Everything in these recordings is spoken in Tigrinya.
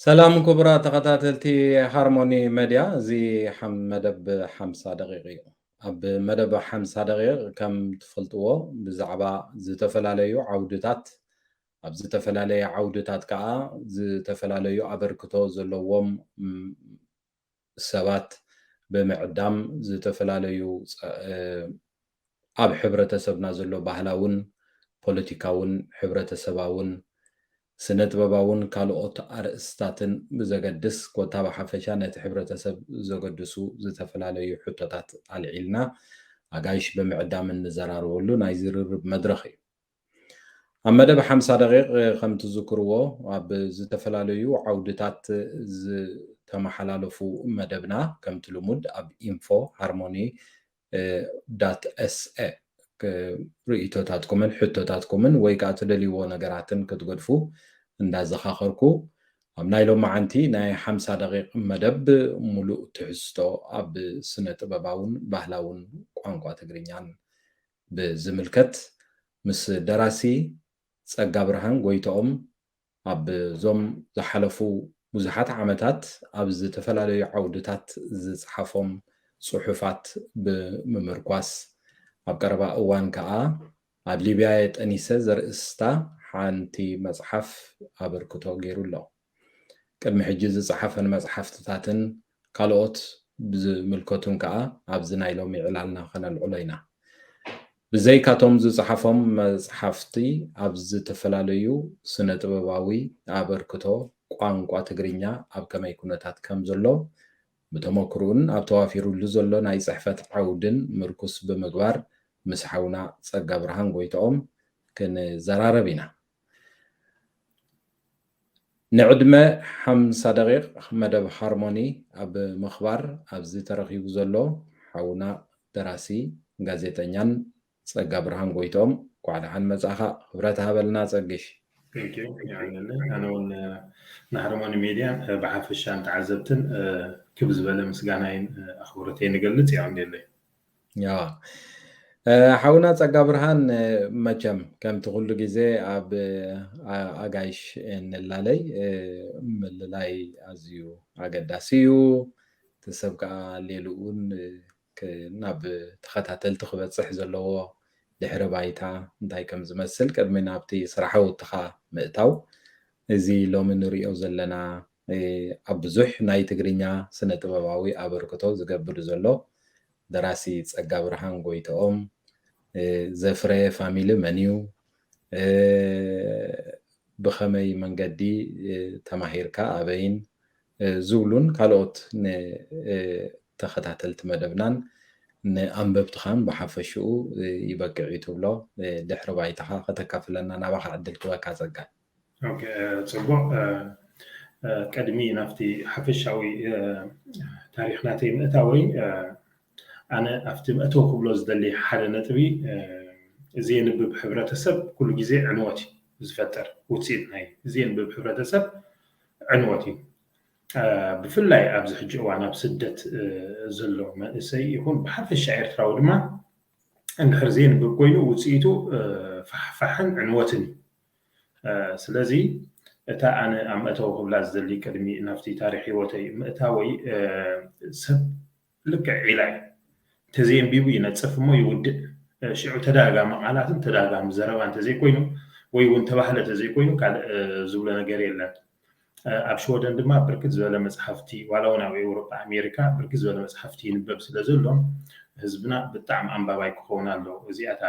ሰላም ክቡራት ተኸታተልቲ ሃርሞኒ መድያ፣ እዚ ሓም-፣ መደብ ሓምሳ ደቂቕ እዩ። ኣብ መደብ ሓምሳ ደቂቕ ከም ትፈልጥዎ ብዛዕባ ዝተፈላለዩ ዓውድታት፣ ኣብ ዝተፈላለየ ዓውድታት ከዓ ዝተፈላለዩ ኣበርክቶ ዘለዎም፣ ም፣ ሰባት ብምዕዳም ዝተፈላለዩ ጸ-፣ እ፣ ኣብ ሕብረተሰብና ዘሎ ባህላውን ፖለቲካውን ሕብረተሰባውን ስነ ጥበባውን ካልኦት ኣርእስታትን ብዘገድስ ኮታ ብሓፈሻ ነቲ ሕብረተሰብ ዘገድሱ ዝተፈላለዩ ሕቶታት ኣልዒልና ኣጋይሽ ብምዕዳም እንዘራረበሉ ናይ ዝርርብ መድረኽ እዩ። ኣብ መደብ ሓምሳ ደቂቕ ከም ትዝክርዎ ኣብ ዝተፈላለዩ ዓውድታት ዝተመሓላለፉ መደብና ከምቲ ልሙድ ኣብ ኢንፎ ሃርሞኒ ዳት ኤስኤ ርኢቶታትኩምን ሕቶታትኩምን ወይ ከዓ ትደልይዎ ነገራትን ክትገድፉ እንዳዘኻኸርኩ ኣብ ናይ ሎማዓንቲ ናይ ሓምሳ ደቂቕ መደብ ሙሉእ ትሕዝቶ ኣብ ስነ ጥበባውን ባህላውን ቋንቋ ትግርኛን ብዝምልከት ምስ ደራሲ ጸጋብርሃን ጎይትኦም ኣብዞም ዝሓለፉ ብዙሓት ዓመታት ኣብ ዝተፈላለዩ ዓውድታት ዝጸሓፎም ጽሑፋት ብምምርኳስ ኣብ ቀረባ እዋን ከኣ ኣብ ሊብያ የጠኒሰ ዘርእስታ ሓንቲ መጽሓፍ ኣበርክቶ ገይሩ ኣሎ። ቅድሚ ሕጂ ዝጸሓፈን መጽሓፍትታትን ካልኦት ብዝምልከቱን ከኣ ኣብዚ ናይ ሎሚ ዕላልና ከነልዕሎ ኢና። ብዘይካቶም ዝጸሓፎም መጽሓፍቲ ኣብ ዝተፈላለዩ ስነ ጥበባዊ ኣበርክቶ ቋንቋ ትግርኛ ኣብ ከመይ ኩነታት ከም ዘሎ ብተመክርኡን ኣብ ተዋፊሩሉ ዘሎ ናይ ጽሕፈት ዓውድን ምርኩስ ብምግባር ምስ ሓውና ጸጋ ብርሃን ጎይትኦም ክንዘራረብ ኢና። ንዕድመ ሓምሳ ደቂቕ መደብ ሃርሞኒ ኣብ ምኽባር ኣብዚ ተረኺቡ ዘሎ ሓውና ደራሲ ጋዜጠኛን ጸጋ ብርሃን ጎይትኦም፣ እንኳዕ ደሓን መጻኻ። ክብረት ሃበልና ጸግሽ። Thank you። የቐንየለይ። ኣነ እውን ንሃርሞኒ ሜድያን ብሓፈሻ ንተዓዘብትን ክብ ዝበለ ምስጋናይን ኣኽብሮተይ ንገልጽ። የቐንየለይ። ያ ሓውና ጸጋ ብርሃን፣ መቸም ከምቲ ኩሉ ግዜ ኣብ ኣጋይሽ እንላለይ ምልላይ ኣዝዩ ኣገዳሲ እዩ። እቲ ሰብ ከዓ ሌልኡን ናብ ተኸታተልቲ ክበፅሕ ዘለዎ ድሕሪ ባይታ እንታይ ከም ዝመስል ቅድሚ ናብቲ ስራሕውትኻ ምእታው፣ እዚ ሎሚ ንሪኦ ዘለና ኣብ ብዙሕ ናይ ትግርኛ ስነ ጥበባዊ ኣበርክቶ ዝገብር ዘሎ ደራሲ ጸጋ ብርሃን ጎይትኦም ዘፍረየ ፋሚሊ መን እዩ? ብኸመይ መንገዲ ተማሂርካ ኣበይን ዝብሉን ካልኦት ንተኸታተልቲ መደብናን ንኣንበብትኻን ብሓፈሽኡ ይበቅዕ እዩ ትብሎ ድሕሪ ባይታኻ ከተካፍለና ናባኻ ዕድል ክበካ ጸጋ። ጽቡቕ። ቅድሚ ናብቲ ሓፈሻዊ ታሪኽ ናተይ ምእታወይ ኣነ ኣብቲ መእተዊ ክብሎ ዝደሊ ሓደ ነጥቢ፣ እዚ የንብብ ሕብረተሰብ ኩሉ ግዜ ዕንወት እዩ ዝፈጥር። ውፅኢት ናይ እዚ የንብብ ሕብረተሰብ ዕንወት እዩ። ብፍላይ ኣብዚ ሕጂ እዋን ኣብ ስደት ዘሎ መንእሰይ ይኹን ብሓፈሻ ኤርትራዊ ድማ እንድሕር ዘየንብብ ኮይኑ ውፅኢቱ ፋሕፋሕን ዕንወትን እዩ። ስለዚ እታ ኣነ ኣብ መእተዊ ክብላ ዝደሊ ቅድሚ ናብቲ ታሪክ ህይወተይ ምእታወይ ሰብ ልክዕ ዒላ እዩ። እንተዘየንቢቡ ይነፅፍ እሞ ይውድእ። ሽዑ ተደጋጋሚ ቃላትን ተደጋጋሚ ዘረባ እንተዘይኮይኑ ወይ እውን ተባህለ እንተዘይኮይኑ ካልእ ዝብሎ ነገር የለን። ኣብ ሽወደን ድማ ብርክት ዝበለ መፅሓፍቲ ዋላ እውን ኣብ ኤውሮጳ ኣሜሪካ ብርክት ዝበለ መፅሓፍቲ ይንበብ ስለ ዘሎ ህዝብና ብጣዕሚ ኣንባባይ ክኸውን ኣለዎ። እዚኣ እታ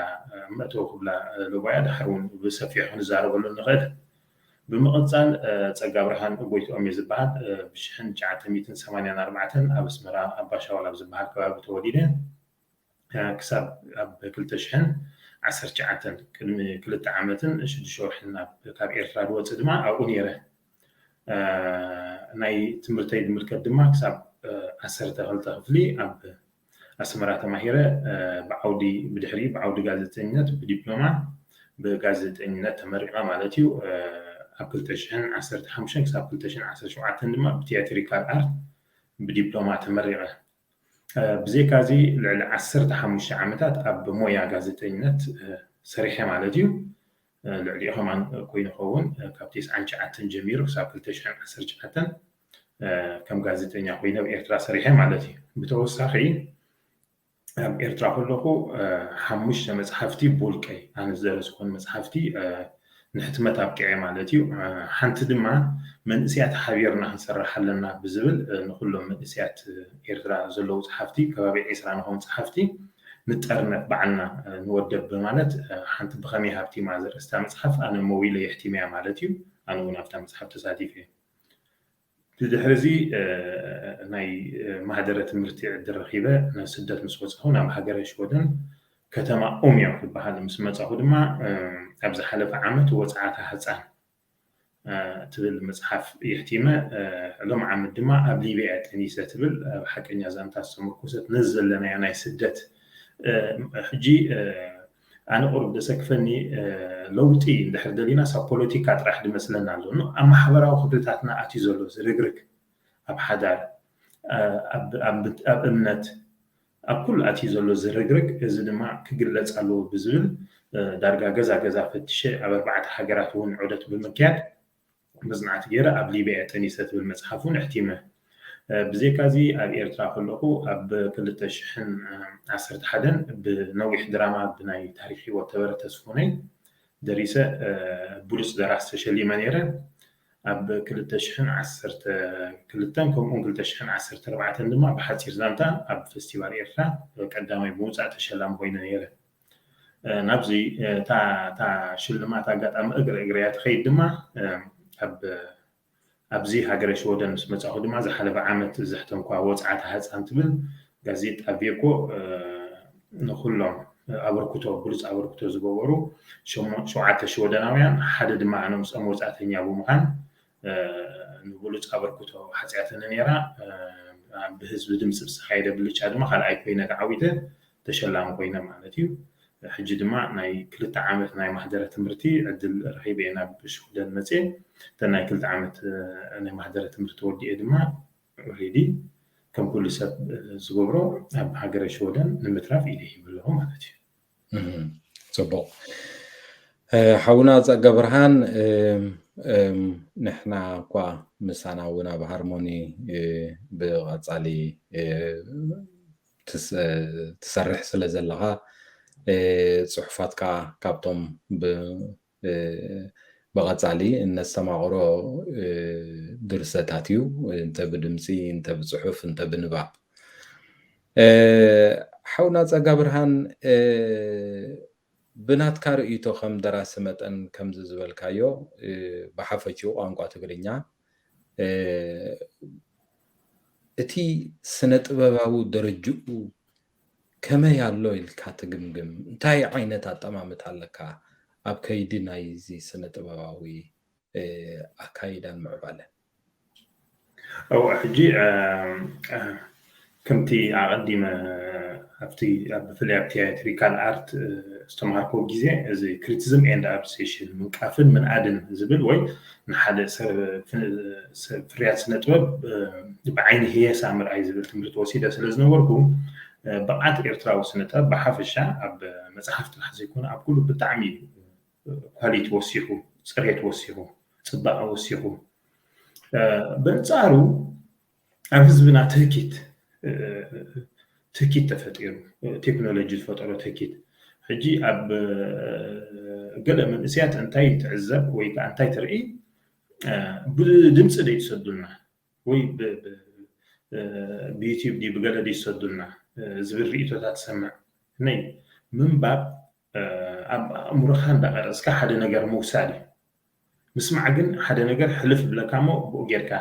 መእተዊ ክብላ ለቦያ ድሓር እውን ብሰፊሑ ክንዛረበሉ ንኽእል። ብምቕፃል ጸጋ ብርሃን ጎይትኦም እየ ዝበሃል። ብሽሕን ትሽዓተ ሚእትን ሰማንያን ኣርባዕተን ኣብ ኣስመራ ኣባሻውል ኣብ ዝበሃል ከባቢ ተወሊደ። ክሳብ ኣብ ክልተ ሽሕን ዓሰርተ ትሽዓተን ቅድሚ ክልተ ዓመትን ሽዱሽተ ወርሕን ካብ ኤርትራ ዝወፅእ ድማ ኣብኡ ነይረ። ናይ ትምህርተይ ዝምልከት ድማ ክሳብ ዓሰርተ ክልተ ክፍሊ ኣብ ኣስመራ ተማሂረ ብዓውዲ ብድሕሪ ብዓውዲ ጋዜጠኝነት ብዲፕሎማ ብጋዜጠኝነት ተመሪቐ ማለት እዩ። ኣብ ክልተ ሽሕን ዓሰርተ ሓሙሽተን ክሳብ ክልተ ሽሕን ዓሰርተ ሸውዓተን ድማ ብቲያትሪካል ኣርት ብዲፕሎማ ተመሪቐ። ብዘይካዚ ልዕሊ ዓሰርተ ሓሙሽተ ዓመታት ኣብ ሞያ ጋዜጠኝነት ሰሪሐ ማለት እዩ። ልዕሊኡ ከማን ኮይኑ ኸውን። ካብ ተስዓን ትሽዓተን ጀሚሩ ክሳብ ክልተ ሽሕን ዓሰርተ ትሽዓተን ከም ጋዜጠኛ ኮይነ ኣብ ኤርትራ ሰሪሐ ማለት እዩ። ብተወሳኺ ኣብ ኤርትራ ከለኹ ሓሙሽተ መፅሓፍቲ ብውልቀይ ኣነ ዝደረስኩን መፅሓፍቲ ንሕትመት ኣብቂዐ ማለት እዩ። ሓንቲ ድማ መንእስያት ሓቢርና ክንሰርሕ ኣለና ብዝብል ንኩሎም መንእስያት ኤርትራ ዘለዉ ፀሓፍቲ ከባቢ ዒስራ ንኸውን ፀሓፍቲ ንጠርነፍ ባዕልና ንወደብ ብማለት ሓንቲ ብኸመይ ሃብቲማ ዘርእስታ መፅሓፍ ኣነ መዊለ የሕቲመያ ማለት እዩ። ኣነ እውን ኣብታ መፅሓፍ ተሳቲፈ። ብድሕሪ እዚ ናይ ማህደረ ትምህርቲ ዕድል ረኺበ ናብ ስደት ምስ ወፃኹ ናብ ሃገረ ሽወደን ከተማ ኡምዮ ዝበሃል ምስ መፃኹ ድማ ኣብ ዝሓለፈ ዓመት ወፅዓታ ህፃን ትብል መፅሓፍ የሕቲመ። ሎም ዓመት ድማ ኣብ ሊብያ ጠኒሰ ትብል ኣብ ሓቀኛ ዛንታ ዝተመርኮሰት ነዚ ዘለናዮ ናይ ስደት ሕጂ ኣነ ቁሩብ ዘሰክፈኒ ለውጢ እንድሕር ደሊና ሳብ ፖለቲካ ጥራሕ ድመስለና ኣሎ። ኣብ ማሕበራዊ ክብርታትና ኣትዩ ዘሎ ዝርግርግ ኣብ ሓዳር ኣብ እምነት ኣብ ኩሉ ኣትዩ ዘሎ ዝርግርግ እዚ ድማ ክግለፅ ኣለዎ ብዝብል ዳርጋ ገዛ ገዛ ፈትሸ ኣብ ኣርባዕተ ሃገራት እውን ዑደት ብምክያድ መፅናዕቲ ገይረ ኣብ ሊብያ ጠኒሰ ትብል መፅሓፍ እውን ኣሕቲመ። ብዘይካ እዚ ኣብ ኤርትራ ከለኹ ኣብ ክልተ ሽሕን ዓሰርተ ሓደን ብነዊሕ ድራማ ብናይ ታሪክ ሂወት ተበረ ተስፎነይ ደሪሰ ብሉፅ ደራሲ ተሸሊመ ነይረ። ኣብ ክልተ ሽሕን ዓሰርተ ክልተን ከምኡውን ክልተ ሽሕን ዓሰርተ ኣርባዕተን ድማ ብሓፂር ዛንታ ኣብ ፈስቲቫል ኤርትራ ቀዳማይ ብምውፃእ ተሸላሚ ኮይነ ነይረ። ናብዚ እታ ሽልማት ኣጋጣሚ እግሪ እግሪ እያ ትኸይድ ድማ ኣብዚ ሃገረ ሽወደን ምስ መፃኹ ድማ ዝሓለፈ ዓመት ዘሕተምኳ ወፅዓታ ህፃን ትብል ጋዜጣ ቬኮ ንኩሎም ኣበርክቶ ብሉፅ ኣበርክቶ ዝገበሩ ሸውዓተ ሽወደናውያን ሓደ ድማ ኣነ ምስኦም ወፃእተኛ ብምዃን ንብሉፅ ኣበርክቶ ሓፅያትኒ ነይራ። ብህዝቢ ድምፂ ብዝተኻየደ ብልጫ ድማ ካልኣይ ኮይነ ተዓዊተ ተሸላሚ ኮይነ ማለት እዩ። ሕጂ ድማ ናይ ክልተ ዓመት ናይ ማህደረ ትምህርቲ ዕድል ረኺበ እየ ናብ ሽወደን መፅየ። እተን ናይ ክልተ ዓመት ናይ ማህደረ ትምህርቲ ወዲኤ ድማ ኦልሬዲ ከም ኩሉ ሰብ ዝገብሮ ኣብ ሃገረ ሽወደን ንምትራፍ ኢደ ሂበ ኣለኹ ማለት እዩ። ፅቡቕ። ሓውና ፀጋ ብርሃን፣ ንሕና እኳ ምሳና እውን ኣብ ሃርሞኒ ብቐፃሊ ትሰርሕ ስለ ዘለኻ ፅሑፋትካ ካብቶም ብቐፃሊ እነስተማቕሮ ድርሰታት እዩ፣ እንተ ብድምፂ እንተ ብፅሑፍ እንተ ብንባብ። ሓውና ፀጋ ብርሃን፣ ብናትካ ርእይቶ ከም ደራሲ መጠን ከምዚ ዝበልካዮ ብሓፈሽኡ ቋንቋ ትግርኛ እቲ ስነ ጥበባዊ ደረጅኡ ከመይ ኣሎ ኢልካ ትግምግም? እንታይ ዓይነት ኣጠማምታ ኣለካ ኣብ ከይዲ ናይዚ ስነ ጥበባዊ ኣካይዳን ምዕባለን? ሕጂ ከምቲ ኣቐዲመ ኣብቲ ብፍላይ ኣብ ቲያትሪካል ኣርት ዝተምሃርኮ ግዜ እዚ criticism and appreciation ምንቃፍን ምንኣድን ዝብል ወይ ንሓደ ፍርያት ስነ ጥበብ ብዓይኒ ህየሳ ምርኣይ ዝብል ትምህርቲ ወሲደ ስለ ዝነበርኩ ብቕዓት ኤርትራዊ ስነ ጥበብ ብሓፈሻ ኣብ መፅሓፍ ጥራሕ ዘይኮነ ኣብ ኩሉ ብጣዕሚ ኳሊቲ ወሲኹ፣ ፅሬት ወሲኹ፣ ፅባቐ ወሲኹ። በንፃሩ ኣብ ህዝብና ትህኪት ትህኪት ተፈጢሩ፣ ቴክኖሎጂ ዝፈጠሮ ትህኪት። ሕጂ ኣብ ገለ መንእስያት እንታይ ትዕዘብ ወይ ከዓ እንታይ ትርኢ ብድምፂ ደይትሰዱልና ወይ ብዩቲብ ድዩ ብገለ ድዩ ዝሰዱልና ዝብል ርእቶታት ትሰምዕ። ነይ ምንባብ ኣብ ኣእምሮኻ እንዳቐረፅካ ሓደ ነገር ምውሳድ እዩ። ምስማዕ ግን ሓደ ነገር ሕልፍ ብለካ እሞ ብኡ ጌርካ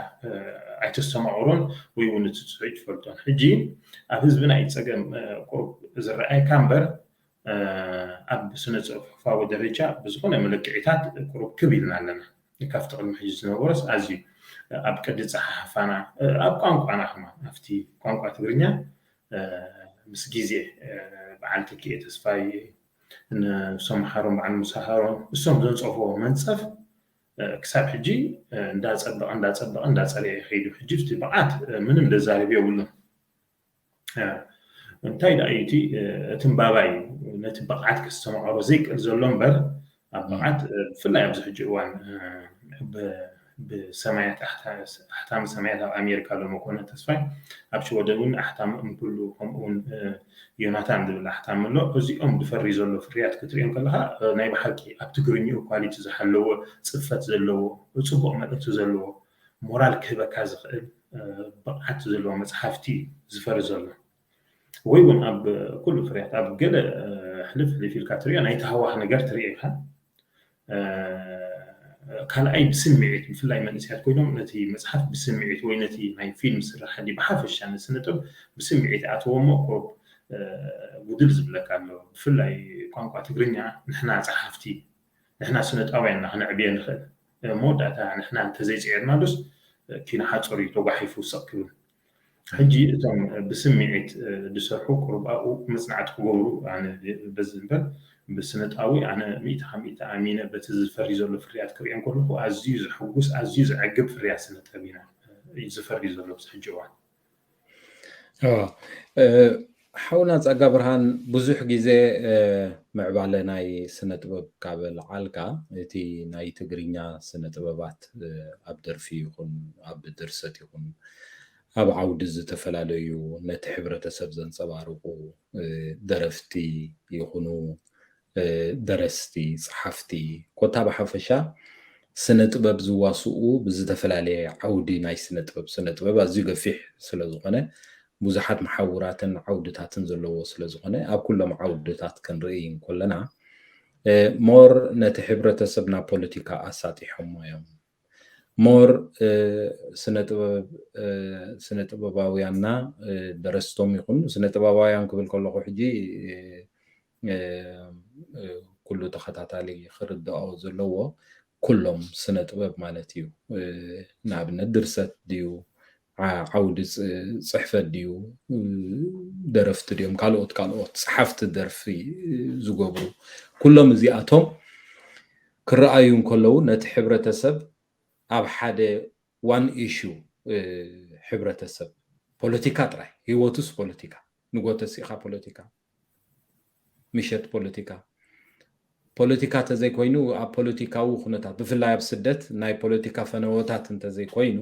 ኣይተስተማቕሮን ወይ እውን እቲ ፅሑይ ትፈልጦን። ሕጂ ኣብ ህዝብና እዩ ፀገም ቁሩብ ዝረኣየካ እምበር ኣብ ስነ ፅሑፋዊ ደረጃ ብዝኾነ መለክዒታት ቁሩብ ክብ ኢልና ኣለና። ካብቲ ቅድሚ ሕጂ ዝነበሮስ ኣዝዩ ኣብ ቅዲ ፀሓሕፋና ኣብ ቋንቋና ከማን ኣብቲ ቋንቋ ትግርኛ ምስ ግዜ በዓል ተኪኤ ተስፋይ ንሶም ሓሮን በዓል ሙሳ ሃሮን እሶም ዘንፀፍዎ መንፀፍ ክሳብ ሕጂ እንዳፀበቐ እንዳፀበቐ እንዳፀረየ ከይዱ ሕጂ እቲ ብቕዓት ምንም ዘዛርብ የብሉን። እንታይ ደኣ እዩ እቲ እቲ እምባባ እዩ ነቲ ብቕዓት ከስተማቕሮ ዘይክእል ዘሎ እምበር ኣብ ብቕዓት ብፍላይ ኣብዚ ሕጂ እዋን ብሰማያት ኣሕታሚ ሰማያት ኣብ ኣሜሪካ ሎሚ ኮነ ተስፋይ ኣብ ሽወደን እውን ኣሕታሚ እምብሉ ከምኡውን ዮናታን ዝብል ኣሕታሚ ኣሎ። እዚኦም ዝፈሪ ዘሎ ፍርያት ክትሪኦም ከለካ ናይ ብሓቂ ኣብ ትግርኛኡ ኳሊቲ ዝሓለዎ ጽፈት ዘለዎ ጽቡቕ መልእክቲ ዘለዎ ሞራል ክህበካ ዝኽእል ብቕዓት ዘለዎ መፅሓፍቲ ዝፈሪ ዘሎ ወይ እውን ኣብ ኩሉ ፍርያት ኣብ ገለ ሕልፍ ሕልፍ ኢልካ ትሪኦ ናይ ተሃዋኽ ነገር ትሪኦ ኢኻ። ካልኣይ ብስምዒት ብፍላይ መንእሰያት ኮይኖም ነቲ መፅሓፍ ብስምዒት ወይ ነቲ ናይ ፊልም ስራሕቲ ብሓፈሻ ንስነጥብ ብስምዒት ኣትዎ እሞ ኮ ጉድል ዝብለካ ኣሎ። ብፍላይ ቋንቋ ትግርኛ ንሕና ፀሓፍቲ ንሕና ስነጣውያን ኢና ክነዕብዮ ንኽእል። መወዳእታ ንሕና እንተዘይፅዒርናሉስ ኪነ ሓፁር እዩ ተጓሒፉ ስቕ ክብል። ሕጂ እቶም ብስምዒት ዝሰርሑ ቁሩብ ኣብኡ መፅናዕቲ ክገብሩ ኣነ በዚ እምበር ብስነጣዊ ኣነ ሚእቲ ካብ ሚእቲ ኣሚነ በቲ ዝፈሪ ዘሎ ፍርያት ክሪኦ እንከለኹ ኣዝዩ ዘሕጉስ ኣዝዩ ዘዕግብ ፍርያት ስነጥበብ ኢና እዩ ዝፈሪ ዘሎ ኣብዚ ሕጂ እዋን። ሓውና ጸጋ ብርሃን ብዙሕ ግዜ ምዕባለ ናይ ስነ ጥበብ ካብ ለዓልካ እቲ ናይ ትግርኛ ስነ ጥበባት ኣብ ደርፊ ይኹን ኣብ ድርሰት ይኹን ኣብ ዓውዲ ዝተፈላለዩ ነቲ ሕብረተሰብ ዘንጸባርቑ ደረፍቲ ይኹኑ ደረስቲ፣ ጸሓፍቲ ኮታ ብሓፈሻ ስነ ጥበብ ዝዋስኡ ብዝተፈላለየ ዓውዲ ናይ ስነ ጥበብ ስነ ጥበብ ኣዝዩ ገፊሕ ስለ ዝኾነ ብዙሓት መሓውራትን ዓውድታትን ዘለዎ ስለ ዝኾነ ኣብ ኩሎም ዓውድታት ክንርኢ እንኮለና ሞር ነቲ ሕብረተሰብ ናብ ፖለቲካ ኣሳጢሖሞ እዮም። ሞር ስነ ጥበብ ስነ ጥበባውያንና ደረስቶም ይኹኑ ስነ ጥበባውያን ክብል ከለኹ ሕጂ ኩሉ ተኸታታሊ ክርድኦ ዘለዎ ኩሎም ስነ ጥበብ ማለት እዩ። ንኣብነት ድርሰት ድዩ ዓውዲ ፅሕፈት ድዩ ደረፍቲ ድዮም ካልኦት ካልኦት ፀሓፍቲ ደርፊ ዝገብሩ ኩሎም እዚኣቶም ክረኣዩ እንከለዉ ነቲ ሕብረተሰብ ኣብ ሓደ ዋን ኢሹ ሕብረተሰብ ፖለቲካ ጥራይ ህይወቱስ ፖለቲካ ንጎተሲኻ ፖለቲካ ምሸት ፖለቲካ ፖለቲካ ተዘይኮይኑ ኣብ ፖለቲካዊ ኩነታት ብፍላይ ኣብ ስደት ናይ ፖለቲካ ፈነወታት እንተዘይኮይኑ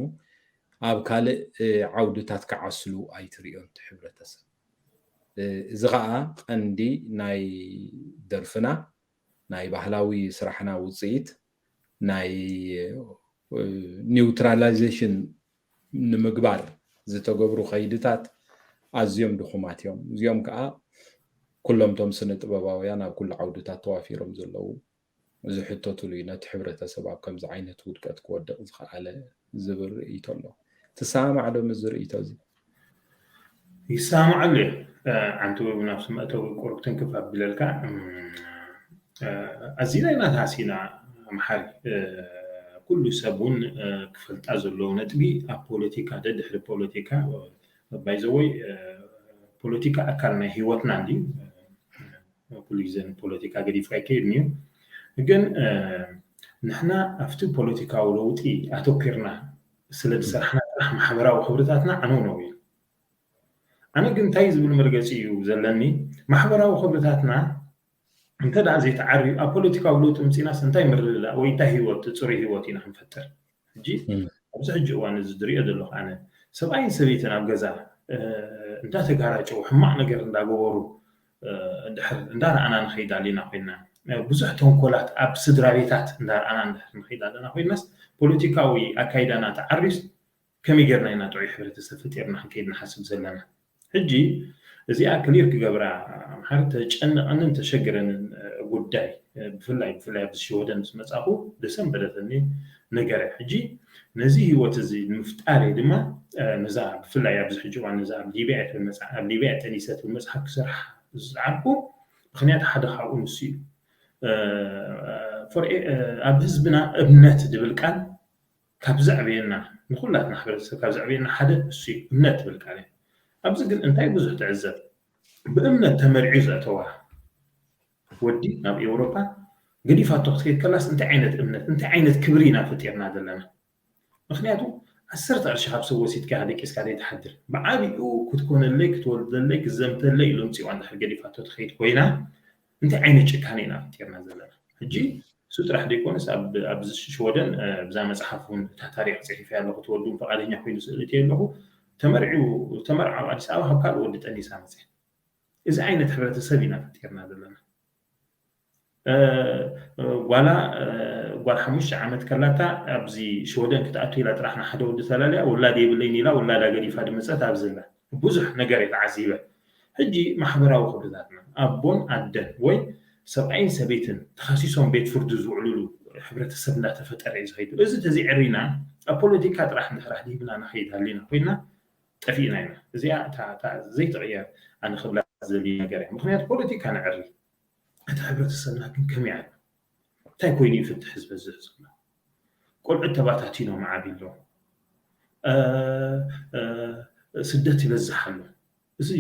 ኣብ ካልእ ዓውድታት ክዓስሉ ኣይትሪኦን እቲ ሕብረተሰብ። እዚ ከዓ ቀንዲ ናይ ደርፍና ናይ ባህላዊ ስራሕና ውፅኢት ናይ ኒውትራላይዜሽን ንምግባር ዝተገብሩ ከይድታት ኣዝዮም ድኹማት እዮም። እዚኦም ከዓ ኩሎም ቶም ስነ ጥበባውያን ኣብ ኩሉ ዓውድታት ተዋፊሮም ዘለዉ ዝሕተትሉ እዩ። ነቲ ሕብረተሰብ ኣብ ከምዚ ዓይነት ውድቀት ክወድቕ ዝኸኣለ ዝብል ርእይቶ ኣሎ። ትሰማማዕ ዶ ምስ ዝርእይቶ እዚ? ይሰማማዓሉ እየ። ኣንቲ እውን ኣብቲ መእተዊ ቁሩብ ትንክፍ ኣቢለልካ ኣዚና ኢና ተሃሲና ኣምሓሪ ኩሉ ሰብ እውን ክፈልጣ ዘለዎ ነጥቢ ኣብ ፖለቲካ ደድሕሪ ፖለቲካ ባይዘወይ ፖለቲካ ኣካል ናይ ህይወትና እንድዩ ኩሉ ግዜ ንፖለቲካ ገዲፍካ ኣይከይድን እዩ ግን ንሕና ኣብቲ ፖለቲካዊ ለውጢ ኣተኪርና ስለ ዝሰራሕና ጥራሕ ማሕበራዊ ክብርታትና ዓነውነው እዩ ኣነ ግን እንታይ ዝብል መርገፂ እዩ ዘለኒ ማሕበራዊ ክብርታትና እንተ ደኣ ዘይተዓርዩ ኣብ ፖለቲካዊ ለውጢ ምፂናስ እንታይ ምርድዳእ ወይ እንታይ ህይወት ፅሩይ ህይወት ኢና ክንፈጥር ሕጂ ኣብዚ ሕጂ እዋን እዚ ዝሪኦ ዘለኹ ኣነ ሰብኣይን ሰበይትን ኣብ ገዛ እንዳተጋራጨው ሕማቕ ነገር እንዳገበሩ ድሕር እንዳረኣና ንኸይድ ኣሊና ኮይና ብዙሕ ተንኮላት ኣብ ስድራ ቤታት እንዳረኣና ንድሕር ንኸይድ ኣለና ኮይናስ ፖለቲካዊ ኣካይዳና ተዓርዩስ ከመይ ጌርና ኢና ጥዑይ ሕብረተሰብ ፈጢርና ክንከይድ ንሓስብ ዘለና ሕጂ እዚኣ ክሊር ክገብራ ኣምሓር ተጨነቐንን ተሸግረንን ጉዳይ ብፍላይ ብፍላይ ኣብዚ ሽወደን ምስ መፃኹ ደሰንበደተኒ ነገረ ሕጂ ነዚ ህይወት እዚ ንምፍጣር ድማ ነዛ ብፍላይ ኣብዚ ሕጂ እዋን ነዛ ኣብ ሊብያ ትብል መፅሓፍ ኣብ ሊብያ ጠኒሰ ትብል መፅሓፍ ክሰርሓ ዝፀዓርኩ ምክንያት ሓደ ካብኡ ንሱ እዩ ኣብ ህዝብና እምነት ዝብል ቃል ካብ ዘዕብየና ንኩላትና ሕብረተሰብ ካብ ዘዕብየና ሓደ እሱ እዩ እምነት ትብል ቃል እያ ኣብዚ ግን እንታይ ብዙሕ ትዕዘብ ብእምነት ተመርዕዩ ዘእተዋ ወዲ ናብ ኤውሮፓ ገዲፋቶ ክትከይድ ከላስ እንታይ ዓይነት እምነት እንታይ ዓይነት ክብሪ ኢና ፈጢርና ዘለና ምክንያቱ ዓሰርተ ቅርሺ ካብ ሰብ ወሲድካ ደቂስካ ዘይትሓድር ብዓቢኡ ክትኮነለይ ክትወልደለይ ክትዘምተለይ ኢሎም ፅዋ እንድሕር ገዲፋቶ ትኸይድ ኮይና እንታይ ዓይነት ጭካኔ ኢና ፈጢርና ዘለና ሕጂ እሱ ጥራሕ ዘይኮነስ ኣብ ኣብዚ ሽወደን ብዛ መፅሓፍ እውን እታ ታሪክ ፅሒፈ ኣለኹ፣ ትወዱን ፈቃደኛ ኮይኑ ስእልት ኣለኹ። ተመርዒ ተመርዓ ኣብ ኣዲስ ኣበባ ካብ ካልእ ወዲ ጠኒሳ መፅያ። እዚ ዓይነት ሕብረተሰብ ኢና ፈጢርና ዘለና። ጓላ ጓል ሓሙሽተ ዓመት ከላታ ኣብዚ ሽወደን ክትኣቱ ኢላ ጥራሕ ንሓደ ወዲ ተላለያ፣ ውላድ የብለይን ኢላ ውላዳ ገዲፋ ድመፀት ኣብዚ ኣላ። ብዙሕ ነገር እየ ተዓዚበ። ሕጂ ማሕበራዊ ክብርታትና ኣቦን ኣደን ወይ ሰብኣይን ሰበይትን ተኻሲሶም ቤት ፍርዲ ዝውዕልሉ ሕብረተሰብ እንዳተፈጠረ እዩ ዝኸይዱ። እዚ ተዘይዕሪና ኣብ ፖለቲካ ጥራሕ እንድሕር ኣህሊብና ንኸይድ ሃሊና ኮይና ጠፊእና ኢና። እዚኣ እታ ዘይትቕየር ኣነ ክብላ ዝደሊ ነገር እያ። ምክንያቱ ፖለቲካ ንዕሪ፣ እቲ ሕብረተሰብና ግን ከመይ ኣሎ? እንታይ ኮይኑ ይፍትሕ ዝበዝሕ ዘሎ? ቆልዑት ተባታቲኖም ዓብሎም፣ ስደት ይበዝሕ ኣሎ። እዚ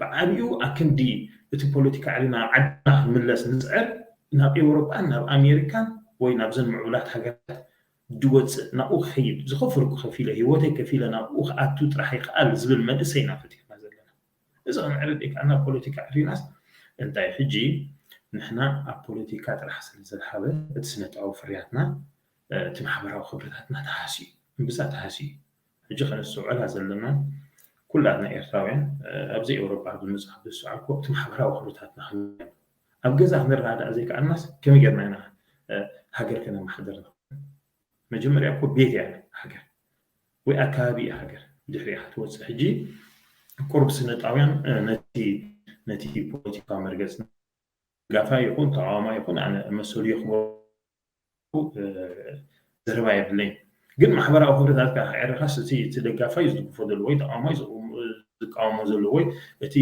ብዓቢኡ ኣክንዲ እቲ ፖለቲካ ዕሪ ናብ ዓድና ክንምለስ ንፅዕር፣ ናብ ኤውሮጳን ናብ ኣሜሪካን ወይ ናብዘን ምዕቡላት ሃገራት ድወፅእ ናብኡ ክኸይድ ዝኸፈልኩ ከፊለ ህይወተይ ከፊለ ናብኡ ክኣቱ ጥራሕ ይክኣል ዝብል መንእሰይ ኢና ፈጢርና ዘለና። እዚ ክንዕርድ ይከኣልና። ፖለቲካ ዕሪናስ እንታይ ሕጂ ንሕና ኣብ ፖለቲካ ጥራሕ ስለ ዘድሃበ እቲ ስነጥበባዊ ፍርያትና እቲ ማሕበራዊ ክብርታትና ተሃስዩ እምብዛ ተሃስዩ። ሕጂ ከነስተውዕላ ዘለና ኩላትና ኤርትራውያን ኣብዚ ኤውሮጳ ብምፅእ ብዝሰዓልኩ እቲ ማሕበራዊ ክብርታትና ኣብ ገዛ ክንረዳዳእ ዘይከኣልናስ ከመይ ጌርና ኢና ሃገር ከነመሓድር ንኽእል? መጀመርያ እኮ ቤት እያ ሃገር ወይ ኣከባቢ እያ ሃገር። ድሕሪኣ ትወፅእ። ሕጂ ቁሩብ ስነጣውያን ነቲ ነቲ ፖለቲካዊ መርገፅና ደጋፋይ ይኹን ተቃዋማይ ይኹን ኣነ መሰሉ ይኽበሩ ዘረባ የብለይን። ግን ማሕበራዊ ክብርታት ከዕርኻስ እቲ እቲ ደጋፋይ ዝድግፎ ዘሎ ወይ ተቃዋማይ ዝቃወሞ ዘሎ ወይ እቲ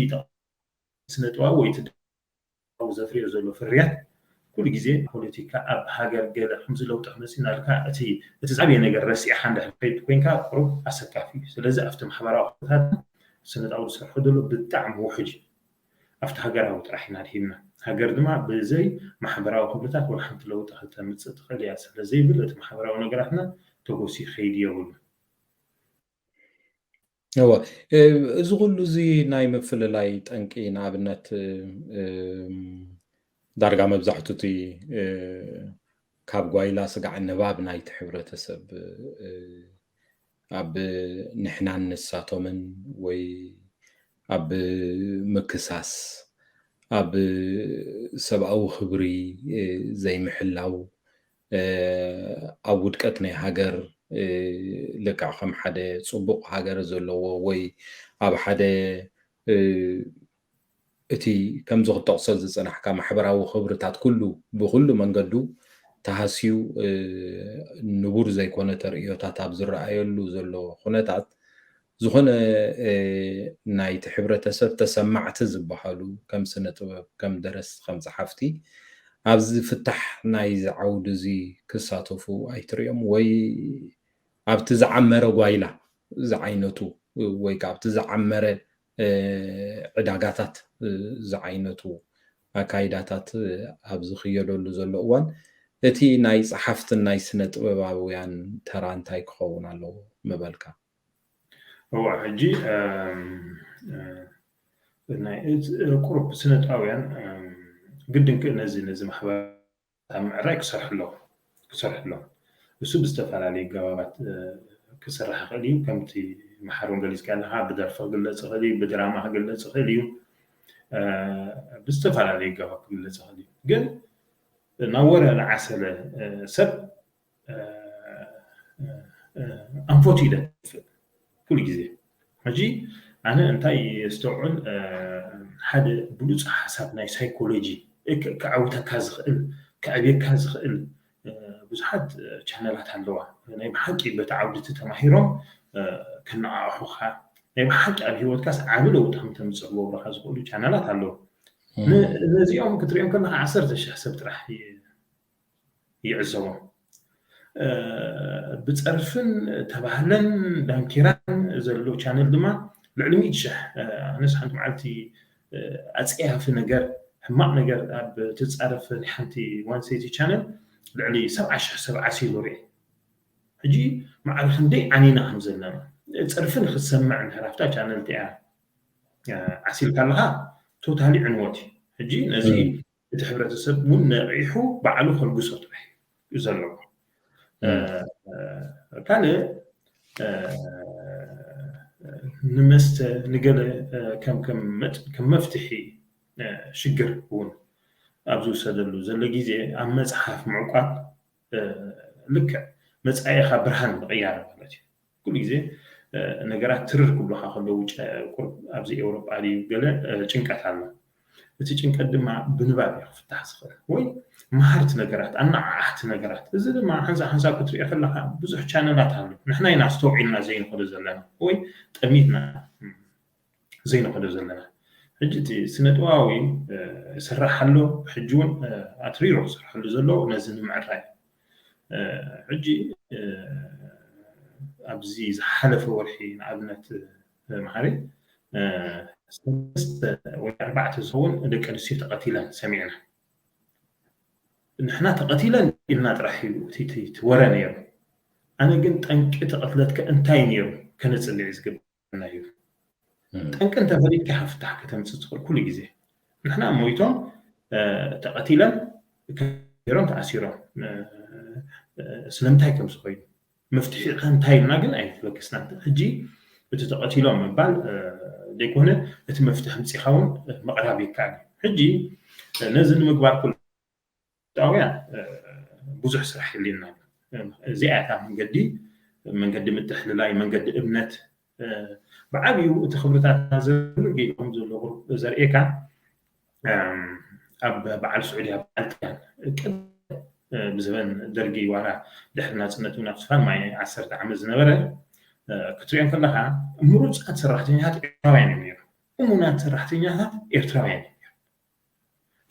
ስነጥበባዊ ወይ እቲ ዘፍርዮ ዘሎ ፍርያት ኩሉ ግዜ ፖለቲካ ኣብ ሃገር ገለ ከምዚ ለውጢ ክመፅእ እናልካ እቲ እቲ ዝዓበየ ነገር ረሲዕካ እንድሕር ከይድ ኮይንካ ቁሩብ ኣሰካፊ እዩ። ስለዚ ኣብቲ ማሕበራዊ ክብርታት ስነጣዊ ዝሰርሖ ዘሎ ብጣዕሚ ውሑድ እዩ። ኣብቲ ሃገራዊ ጥራሕ ኢና ድሂብና። ሃገር ድማ ብዘይ ማሕበራዊ ክብርታት ወላ ሓንቲ ለውጢ ከተምፅእ ትኽእል እያ ስለ ዘይብል እቲ ማሕበራዊ ነገራትና ተጎሲ ከይድ የብሉ። እወ፣ እዚ ኩሉ እዚ ናይ ምፍልላይ ጠንቂ ንኣብነት ዳርጋ መብዛሕቱ እቲ ካብ ጓይላ ስጋዕ ንባብ ናይቲ ሕብረተሰብ ኣብ ንሕናን ንሳቶምን ወይ ኣብ ምክሳስ፣ ኣብ ሰብኣዊ ክብሪ ዘይምሕላው፣ ኣብ ውድቀት ናይ ሃገር ልክዕ ከም ሓደ ፅቡቕ ሃገር ዘለዎ ወይ ኣብ ሓደ እቲ ከምዚ ክትጠቕሶ ዝፅናሕካ ማሕበራዊ ክብርታት ኩሉ ብኩሉ መንገዱ ተሃስዩ ንቡር ዘይኮነ ተርእዮታት ኣብ ዝረኣየሉ ዘሎ ኩነታት ዝኾነ ናይቲ ሕብረተሰብ ተሰማዕቲ ዝበሃሉ ከም ስነ ጥበብ ከም ደረስቲ ከም ፀሓፍቲ ኣብዚ ፍታሕ ናይዚ ዓውዲ እዚ ክሳተፉ ኣይትሪኦም ወይ ኣብቲ ዝዓመረ ጓይላ ዝዓይነቱ ወይ ከዓ ኣብቲ ዝዓመረ ዕዳጋታት ዝዓይነቱ ኣካይዳታት ኣብ ዝኽየደሉ ዘሎ እዋን እቲ ናይ ፀሓፍትን ናይ ስነ ጥበባውያን ተራ እንታይ ክኸውን ኣለዎ ምበልካ? እዋ ሕጂ ቁሩብ ስነጣውያን ግድን ነዚ ነዚ ማሕበር ኣብ ምዕራይ ክሰርሑ ኣለዎ ክሰርሑ ኣለዎ። እሱ ብዝተፈላለዩ ኣገባባት ክስራሕ ይኽእል እዩ። ከምቲ መሓሮም ገሊፅካ ኣለኻ ብደርፊ ክግለፅ ይኽእል እዩ፣ ብድራማ ክግለፅ ይኽእል እዩ፣ ብዝተፈላለዩ ኣገባብ ክግለፅ ይኽእል እዩ። ግን ናብ ወረ ዝዓሰለ ሰብ ኣንፈቱ እዩ ደጥፍእ ኩሉ ግዜ። ሕጂ ኣነ እንታይ የስተውዕል ሓደ ብሉፅ ሓሳብ ናይ ሳይኮሎጂ ክዓውተካ ዝኽእል ከዕብየካ ዝኽእል ብዙሓት ቻነላት ኣለዋ። ናይ ብሓቂ በቲ ዓውዲ እቲ ተማሂሮም ከነቓቕሑኻ ናይ ብሓቂ ኣብ ሂወትካስ ዓቢ ለውጢ ከም ተምፅእ ክገብሩኻ ዝኽእሉ ቻነላት ኣለዉ። ነዚኦም ክትሪኦም ከለካ ዓሰርተ ሽሕ ሰብ ጥራሕ ይዕዘቦም። ብፀርፍን ተባህለን ዳንኪራን ዘሎ ቻነል ድማ ልዕሊ ሚእቲ ሽሕ ኣነስ ሓንቲ መዓልቲ ኣፀያፊ ነገር ሕማቕ ነገር ኣብ ትፃረፍ ናይ ሓንቲ ዋንሰይቲ ቻነል ልዕሊ ሰብዓ ሽሕ ሰብ ዓሲሉ ሪኤ። ሕጂ ማዕረ ክንደይ ዓኒና ከም ዘለና ፀርፊ ንክትሰምዕ እንድሕር ኣብታ ቻነል እቲኣ ዓሲልካ ኣለካ ቶታሊ ዕንወት እዩ። ሕጂ ነዚ እቲ ሕብረተሰብ እውን ነቒሑ ባዕሉ ከልግሶ ጥራሕ እዩ ዘለዎ። ካልእ ንመስተ ንገለ ከም ከም መፍትሒ ሽግር እውን ኣብ ዝውሰደሉ ዘሎ ግዜ ኣብ መፅሓፍ ምዕቋብ ልክዕ መፃኢኻ ብርሃን ምቕያር ማለት እዩ። ኩሉ ግዜ ነገራት ትርር ክብሉካ ከለዉ ኣብዚ ኤውሮጳ ድዩ ገለ ጭንቀት ኣሎ። እቲ ጭንቀት ድማ ብንባብ እዩ ክፍታሕ ዝኽእል ወይ መሃርቲ ነገራት ኣነዓዓሕቲ ነገራት። እዚ ድማ ሓንሳ ሓንሳ ክትሪኦ ከለካ ብዙሕ ቻነላት ኣሎ። ንሕና ኢና ኣስተውዒልና ዘይንኸዶ ዘለና ወይ ጠሚትና ዘይንኸዶ ዘለና። ሕጂ እቲ ስነጥበባዊ ይስራሕ ኣሎ፣ ሕጂ እውን ኣትሪሮ ክሰርሐሉ ዘሎ ነዚ ንምዕራይ። ሕጂ ኣብዚ ዝሓለፈ ወርሒ ንኣብነት መሓሪ ሰለስተ ወይ ኣርባዕተ ዝኸውን ደቂ ኣንስትዮ ተቐቲለን ሰሚዕና። ንሕና ተቐቲለን ኢልና ጥራሕ እዩ እቲ ወረ ነይሩ። ኣነ ግን ጠንቂ እቲ ቅትለትከ እንታይ ነይሩ ከነፅንዕ እዩ ዝግባእ። እዩ። ጠንቂ እንተፈሊጥካ ኢኻ ፍታሕ ከተምፅእ ትኽእል ኩሉ ግዜ። ንሕና ሞይቶም ተቐቲለን ገይሮም ተኣሲሮም ስለምንታይ ከም ዝኾይኑ መፍትሒ እንታይ ኢልና ግን ኣይተበገስናን። ሕጂ እቲ ተቐቲሎም ምባል ዘይኮነ እቲ መፍትሒ ምፂኻ እውን ምቕራብ ይከኣል እዩ። ሕጂ ነዚ ንምግባር ኩሉ ጣውያን ብዙሕ ስራሕ የድልየና ኣሎ። እዚኣ እታ መንገዲ መንገዲ ምትሕልላይ መንገዲ እምነት ብዓብዩ እቲ ክብርታትና ዘርጊኦም ዘሎ ዘርእየካ ኣብ በዓል ስዑድያ በዓል ጥያን ብዘበን ደርጊ ዋላ ድሕሪ ናፅነት እውን ኣብ ስፋን ማይ ዓሰርተ ዓመት ዝነበረ ክትሪኦም ከለካ ምሩፃት ሰራሕተኛታት ኤርትራውያን እዮም ነይሩ። እሙናት ሰራሕተኛታት ኤርትራውያን እዮም ነይሩ።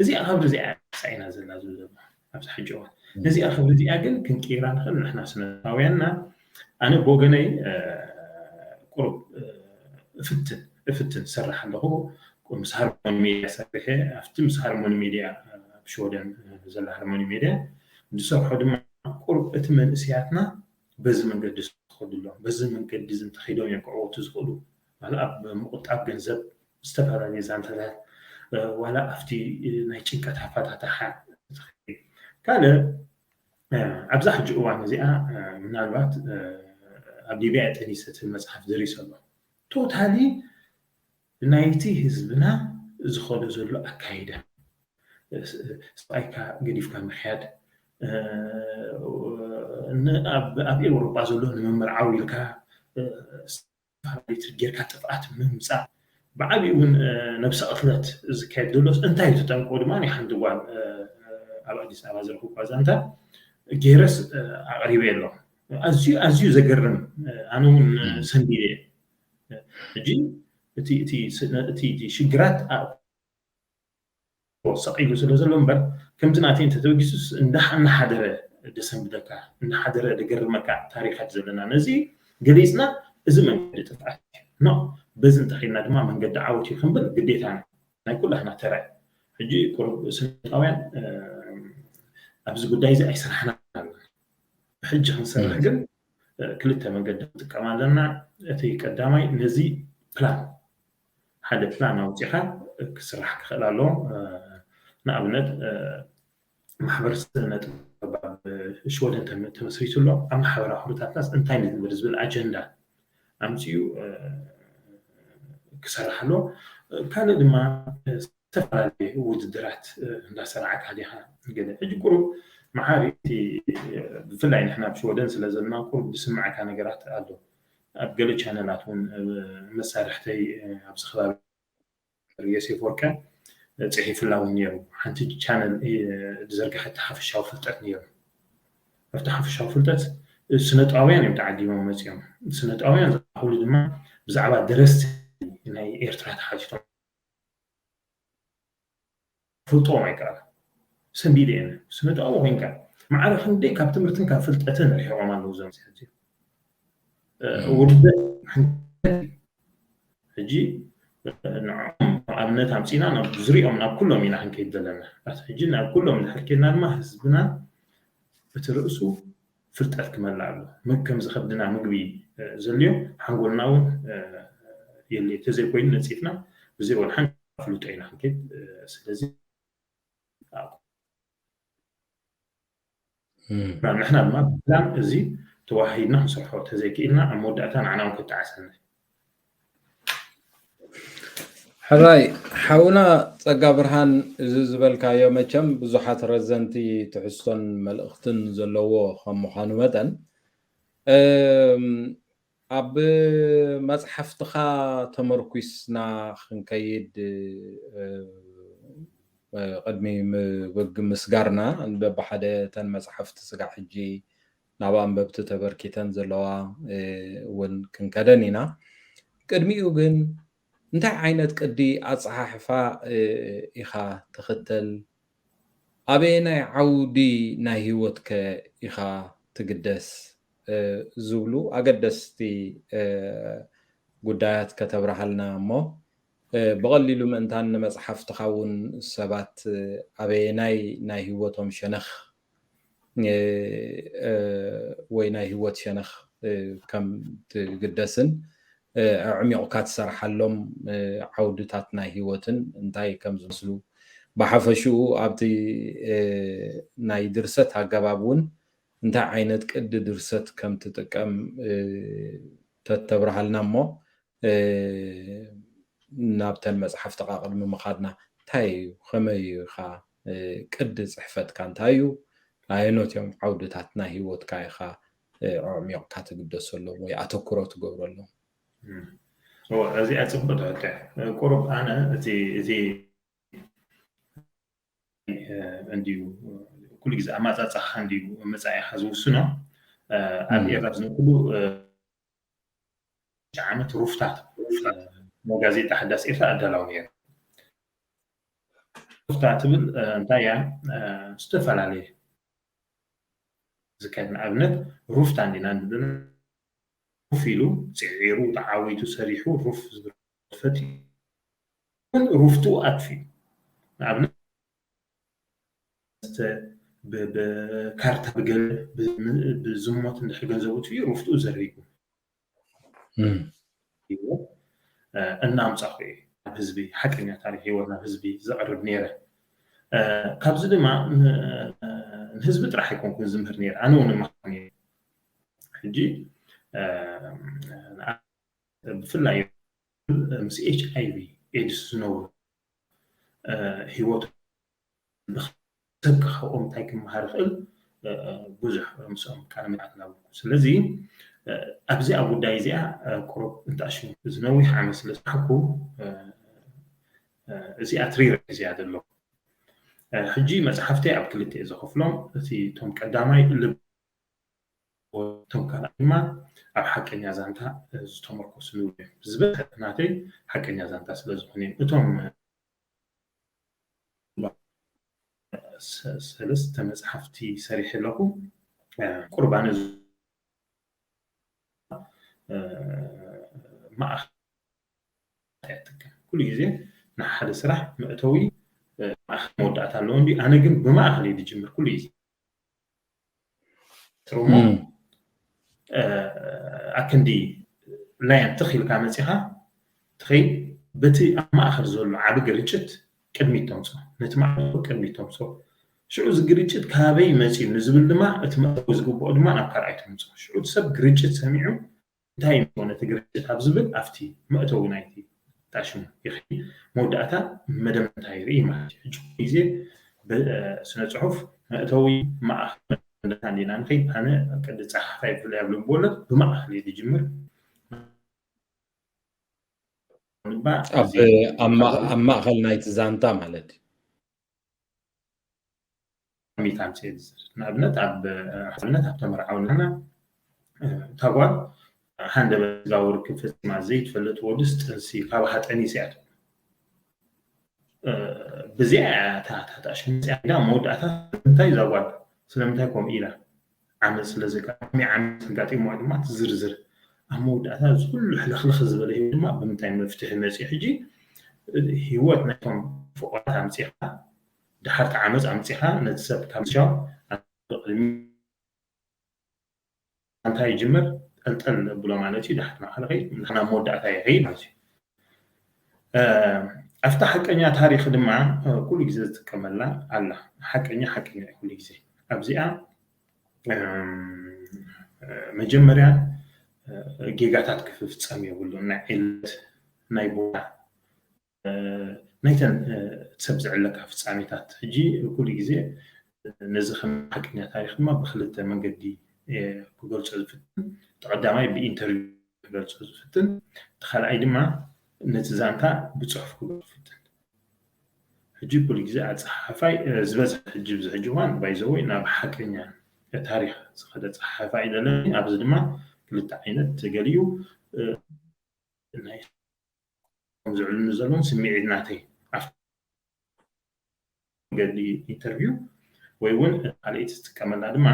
እዚኣ ክብሪ እዚኣ ሳኢና ዘላ ዝብል ዘሎ ኣብዚ ሕጂ እዋን ነዚኣ ክብሪ እዚኣ ግን ክንቅይራ ንኽእል ንሕና ስነታውያንና። ኣነ ብወገነይ ቁሩብ እፍትን እፍትን ዝሰርሕ ኣለኹ። ምስ ሃርሞኒ ሜድያ ሰሪሐ ኣብቲ ምስ ሃርሞኒ ሜድያ ኣብ ሽወደን ዘላ ሃርሞኒ ሜድያ ዝሰርሖ ድማ ቁሩብ እቲ መንእስያትና በዚ መንገዲ ዝኸዱ ኣለዉ። በዚ መንገዲ እዚ እንተኸይዶም እዮም ክዕወቱ ዝኽእሉ። ማለት ኣብ ምቁጣብ ገንዘብ ዝተፈላለዩ ዛንታታት ዋላ ኣብቲ ናይ ጭንቀት ኣፈታትሓ ካልእ ኣብዛ ሕጂ እዋን እዚኣ ምናልባት ኣብ ሊብያ ጠኒሰ ትብል መፅሓፍ ደሪሰ ኣሎ። ቶታሊ ናይቲ ህዝብና ዝኸዶ ዘሎ ኣካይዳ ሰብኣይካ ገዲፍካ ምሕያድ ኣብ ኤውሮጳ ዘሎ ንምምርዓው ኢልካ ጌርካ ጥፍኣት ምምፃእ ብዓብዩ እውን ነብሰ ቅትለት ዝካየድ ዘሎስ እንታይ እዩ ተጠንቆ ድማ ሓንቲ ጓል ኣብ ኣዲስ ኣበባ ዝረኽብኳ ዛንታ ገይረስ ኣቕሪበ ኣሎ። ኣዝዩ ኣዝዩ ዘገርም ኣነ እውን ሰንቢደ ሕጂ እቲ ሽግራት ሰቒሉ ስለ ዘሎ እምበር ከምዚ ናተይ እንተተበጊሱስ እናሓደረ ደሰንብደካ እናሓደረ ደገርመካ ታሪኻት ዘለና ነዚ ገሊፅና እዚ መንገዲ ጥፍኣት ኖ በዚ እንተኸይድና ድማ መንገዲ ዓወት እዩ ክንብል ግዴታና ናይ ኩላህና ተራ እዩ። ሕጂ ቁሩብ ስነጣውያን ኣብዚ ጉዳይ እዚ ኣይሰራሕና ኣለና። ሕጂ ክንሰርሕ ግን ክልተ መንገዲ ክንጥቀም ኣለና። እቲ ቀዳማይ ነዚ ፕላን ሓደ ፕላን ኣውፂኻ ክስራሕ ክኽእል ኣለዎ። ንኣብነት ማሕበር ስነ ጥበብ ኣብ ሽወደን ተመስሪቱ ኣሎ። ኣብ ማሕበራዊ ኩነታትናስ እንታይ ንግበር ዝብል ኣጀንዳ ኣምፅኡ ክሰርሕ ኣለዎ። ካልእ ድማ ዝተፈላለዩ ውድድራት እንዳሰራዕካ ዲኻ ገለ ሕጂ ቁሩብ መሓሪ እቲ ብፍላይ ንሕና ኣብ ሽወደን ስለ ዘለና ቁሩብ ዝስምዐካ ነገራት ኣሎ። ኣብ ገለ ቻነላት እውን መሳርሕተይ ኣብዚ ከባቢ ዮሴፍ ወርቀ ፅሒፍላ እውን ነይሩ። ሓንቲ ቻነል ዝዘርግሐት ሓፈሻዊ ፍልጠት ነይሩ። ኣብቲ ሓፈሻዊ ፍልጠት ስነጣውያን እዮም ተዓዲሞም መፂኦም። ስነጣውያን ዝኣኽሉ ድማ ብዛዕባ ደረስቲ ናይ ኤርትራ ተሓቲቶም ክፈልጥዎም ኣይከኣሉ። ሰንቢደ እየ ስነጥበባዊ ኮይንካ ማዕረ ክንደይ ካብ ትምህርትን ካብ ፍልጠትን ርሒቖም ኣለዉ እዞም ሕጂ ውርደት። ሕጂ ንዕኦም ኣብነት ኣምፂና ናብ ዝሪኦም ናብ ኩሎም ኢና ክንከይድ ዘለና። ሕጂ ናብ ኩሎም እንድሕር ከይድና ድማ ህዝብና እቲ ርእሱ ፍልጠት ክመልእ ኣሎ። ከም ዝኸብድና ምግቢ ዘልዮ ሓንጎልና እውን የድልዮ። እንተዘይኮይኑ ነፂፍና ብዘይ ወላ ሓንቲ ኣፍልጦ ኢና ክንከይድ። ስለዚ ንሕና ድማ ብፕላን እዚ ተዋሂድና ክንሰርሖ ተዘይክኢልና ኣብ መወዳእታ ንዓና እውን ክጠዓሰና። ሕራይ ሓውና ጸጋ ብርሃን፣ እዚ ዝበልካዮ መቸም ብዙሓት ረዘንቲ ትሕዝቶን መልእኽትን ዘለዎ ከም ምዃኑ መጠን ኣብ መጽሓፍትኻ ተመርኩስና ክንከይድ ቅድሚ ምግብ ምስጋርና በብሓደ እተን መጽሓፍቲ ስጋዕ ሕጂ ናብ ኣንበብቲ ተበርኪተን ዘለዋ እውን ክንከደን ኢና። ቅድሚኡ ግን እንታይ ዓይነት ቅዲ ኣጸሓሕፋ ኢኻ ትኽተል? ኣበየናይ ዓውዲ ናይ ህይወትከ ኢኻ ትግደስ? ዝብሉ ኣገደስቲ ጉዳያት ከተብርሃልና እሞ ብቐሊሉ ምእንታን ንመጽሓፍትኻ እውን ሰባት ኣበየናይ ናይ ህይወቶም ሸነኽ ወይ ናይ ህይወት ሸነኽ ከም ትግደስን ኣዕሚቑካ ትሰርሓሎም ዓውድታት ናይ ህይወትን እንታይ ከም ዝመስሉ ብሓፈሽኡ ኣብቲ ናይ ድርሰት ኣገባብ እውን እንታይ ዓይነት ቅዲ ድርሰት ከም ትጥቀም ተተብርሃልና እሞ ናብተን መፅሓፍትኻ ቅድሚ ምኻድና እንታይ እዩ ከመይ እዩ ኢኻ ቅዲ ፅሕፈትካ እንታይ እዩ ኣየኖት እዮም ዓውድታት ናይ ህይወትካ ኢኻ ኣዕሚቕካ ትግደሰሎም ወይ ኣተኩሮ ትገብረሎም እዚኣ ፅቡቅ ትሕቶ ቁሩብ ኣነ እቲ እቲ እንድዩ ኩሉ ግዜ ኣማፃፃኻ እንድዩ መፃኢኻ ዝውስኖ ኣብ ኤርትራ ዝነብሩ ዓመት ሩፍታ ናይ ጋዜጣ ሓዳስ ኤርትራ ኣዳላዊ ነይሩ። ሩፍታ ትብል እንታይ እያ? ዝተፈላለየ ዝካየድ ንኣብነት ሩፍታ እንዲና ንብል ሩፍ ኢሉ ፅዒሩ ተዓዊቱ ሰሪሑ ሩፍ ዝብል ፈት ግን ሩፍቱ ኣጥፊኡ ንኣብነት ብካርታ ብገለ ብዝሞት እንድሕር ገንዘቡ ትዩ ሩፍትኡ ዘሪጉ እናምፃኹ እየ ናብ ህዝቢ ሓቀኛ ታሪክ ህይወት ናብ ህዝቢ ዘቅርብ ነይረ ካብዚ ድማ ንህዝቢ ጥራሕ ኣይኮንኩን ዝምህር ነይረ ኣነ እውን እመሃር ነይረ ሕጂ ብፍላይ ምስ ኤች ኣይቪ ኤድስ ዝነብሩ ህይወቱ ሰብ ካብኦም እንታይ ክመሃር ይኽእል ብዙሕ ምስኦም ቃለ ምልዓት ናብልኩ ስለዚ ኣብዚኣ ጉዳይ እዚኣ ቁሩብ እንተኣሽሙ እዚ ነዊሕ ዓመት ስለ ዝሓኩ እዚኣ ትሪር እዚኣ ዘሎ ሕጂ መፅሓፍተይ ኣብ ክልተ ዝኸፍሎም እቲ እቶም ቀዳማይ ልብ እቶም ካልኣት ድማ ኣብ ሓቀኛ ዛንታ ዝተመርኮሱ ንብሉ እዮም። ዝበዝሐ ናተይ ሓቀኛ ዛንታ ስለ ዝኾነ እዮም። እቶም ሰለስተ መፅሓፍቲ ሰሪሐ ኣለኹ። ቁርባነ ማእኸል ይጥቀም። ኩሉ ግዜ ንሓደ ስራሕ መእተዊ ማእኸል መወዳእታ ኣለዎ እንዲ ኣነ ግን ብማእኸል እዩ ዝጅምር ኩሉ ግዜ። እሞ ኣክንዲ ላይን ትኽ ኢልካ መፂኻ ትኸይድ በቲ ኣብ ማእኸል ዘሎ ዓቢ ግርጭት ቅድሚት ተምፅኦ ነቲ ማዕበል ቅድሚት ተምፅኦ ሽዑ እዚ ግርጭት ካበይ መፂኡ ንዝብል ድማ እቲ መእተዊ ዝግብኦ ድማ ናብ ካልኣይ ተምፅኦ ሽዑ እቲ ሰብ ግርጭት ሰሚዑ እንታይ ይምፅኦ ነቲ ግርጭት ኣብ ዝብል ኣብቲ መእተዊ ናይቲ ጣሽሙ ይኸይድ መወዳእታ መደምደምታ ይርኢ ማለት እዩ ሕጂ ግዜ ስነ ፅሑፍ መእተዊ ማእኸል መደምደምታ እንዲና ንኸይድ ኣነ ቅዲ ፀሓፋይ ብፍላይ ኣብ ልብወለድ ብማእኸል እዩ ዝጅምር ኣብ ማእኸል ናይቲ ዛንታ ማለት እዩ ሚት ኣምፅኤ ንኣብነት ኣብ ኣብነት ኣብ ተመርዓውናና እታ ጓል ሃንደበት ስጋዊ ርክብ ፈፂማ ዘይትፈልጥ ወድስ ጥንሲ ካብ ሃጠኒስ እያ ትብል ብዚኣ እያ እታ ታጣሽም መፅያ ኢላ መወዳእታ ስለምንታይ እዛ ጓል ስለምንታይ ከምኡ ኢላ ዓመፅ ስለ ዘጋጠመ ዓመፅ ኣጋጢምዋ ድማ ትዝርዝር ኣብ መወዳእታ እዚ ኩሉ ሕልኽልኽ ዝበለ ህይወት ድማ ብምንታይ መፍትሒ መፅኡ ሕጂ ህይወት ናይቶም ፍቑራት ኣምፂኻ ድሓርቲ ዓመፅ ኣምፂኻ ነቲ ሰብ ካብ ሻው ቅድሚ እንታይ ይጅምር ጠልጠል ብሎ ማለት እዩ ድሓር ማእኸል ኸይድ ናብ መወዳእታ ይኸይድ ማለት እዩ ኣብታ ሓቀኛ ታሪኽ ድማ ኩሉ ግዜ ዝጥቀመላ ኣላ። ሓቀኛ ሓቀኛ ኩሉ ግዜ ኣብዚኣ መጀመርያ ጌጋታት ክፍጸም የብሉን። ናይ ዕለት ናይ ቦታ ናይተን ሰብ ዝዕለካ ፍጻሜታት ሕጂ ኩሉ ግዜ ነዚ ከም ሓቀኛ ታሪኽ ድማ ብክልተ መንገዲ ክገልጾ ዝፍትን። እቲ ቀዳማይ ብኢንተርቪው ክገልጾ ዝፍትን፣ እቲ ካልኣይ ድማ ነቲ ዛንታ ብጽሑፍ ክገልጾ ዝፍትን። ሕጂ ኩሉ ግዜ ኣጸሓሕፋይ ዝበዝሕ ሕጂ ብዚ ሕጂ እዋን ባይዘወይ ናብ ሓቀኛ ታሪኽ ዝኸደ ጸሓሕፋይ ደለኒ። ኣብዚ ድማ ክልተ ዓይነት ተገሊዩ ናይ ዝዕልኑ ዘለውን ስምዒት ናተይ መገዲ ኢንተርቪው ወይ እውን ካልኣይቲ ዝጥቀመላ ድማ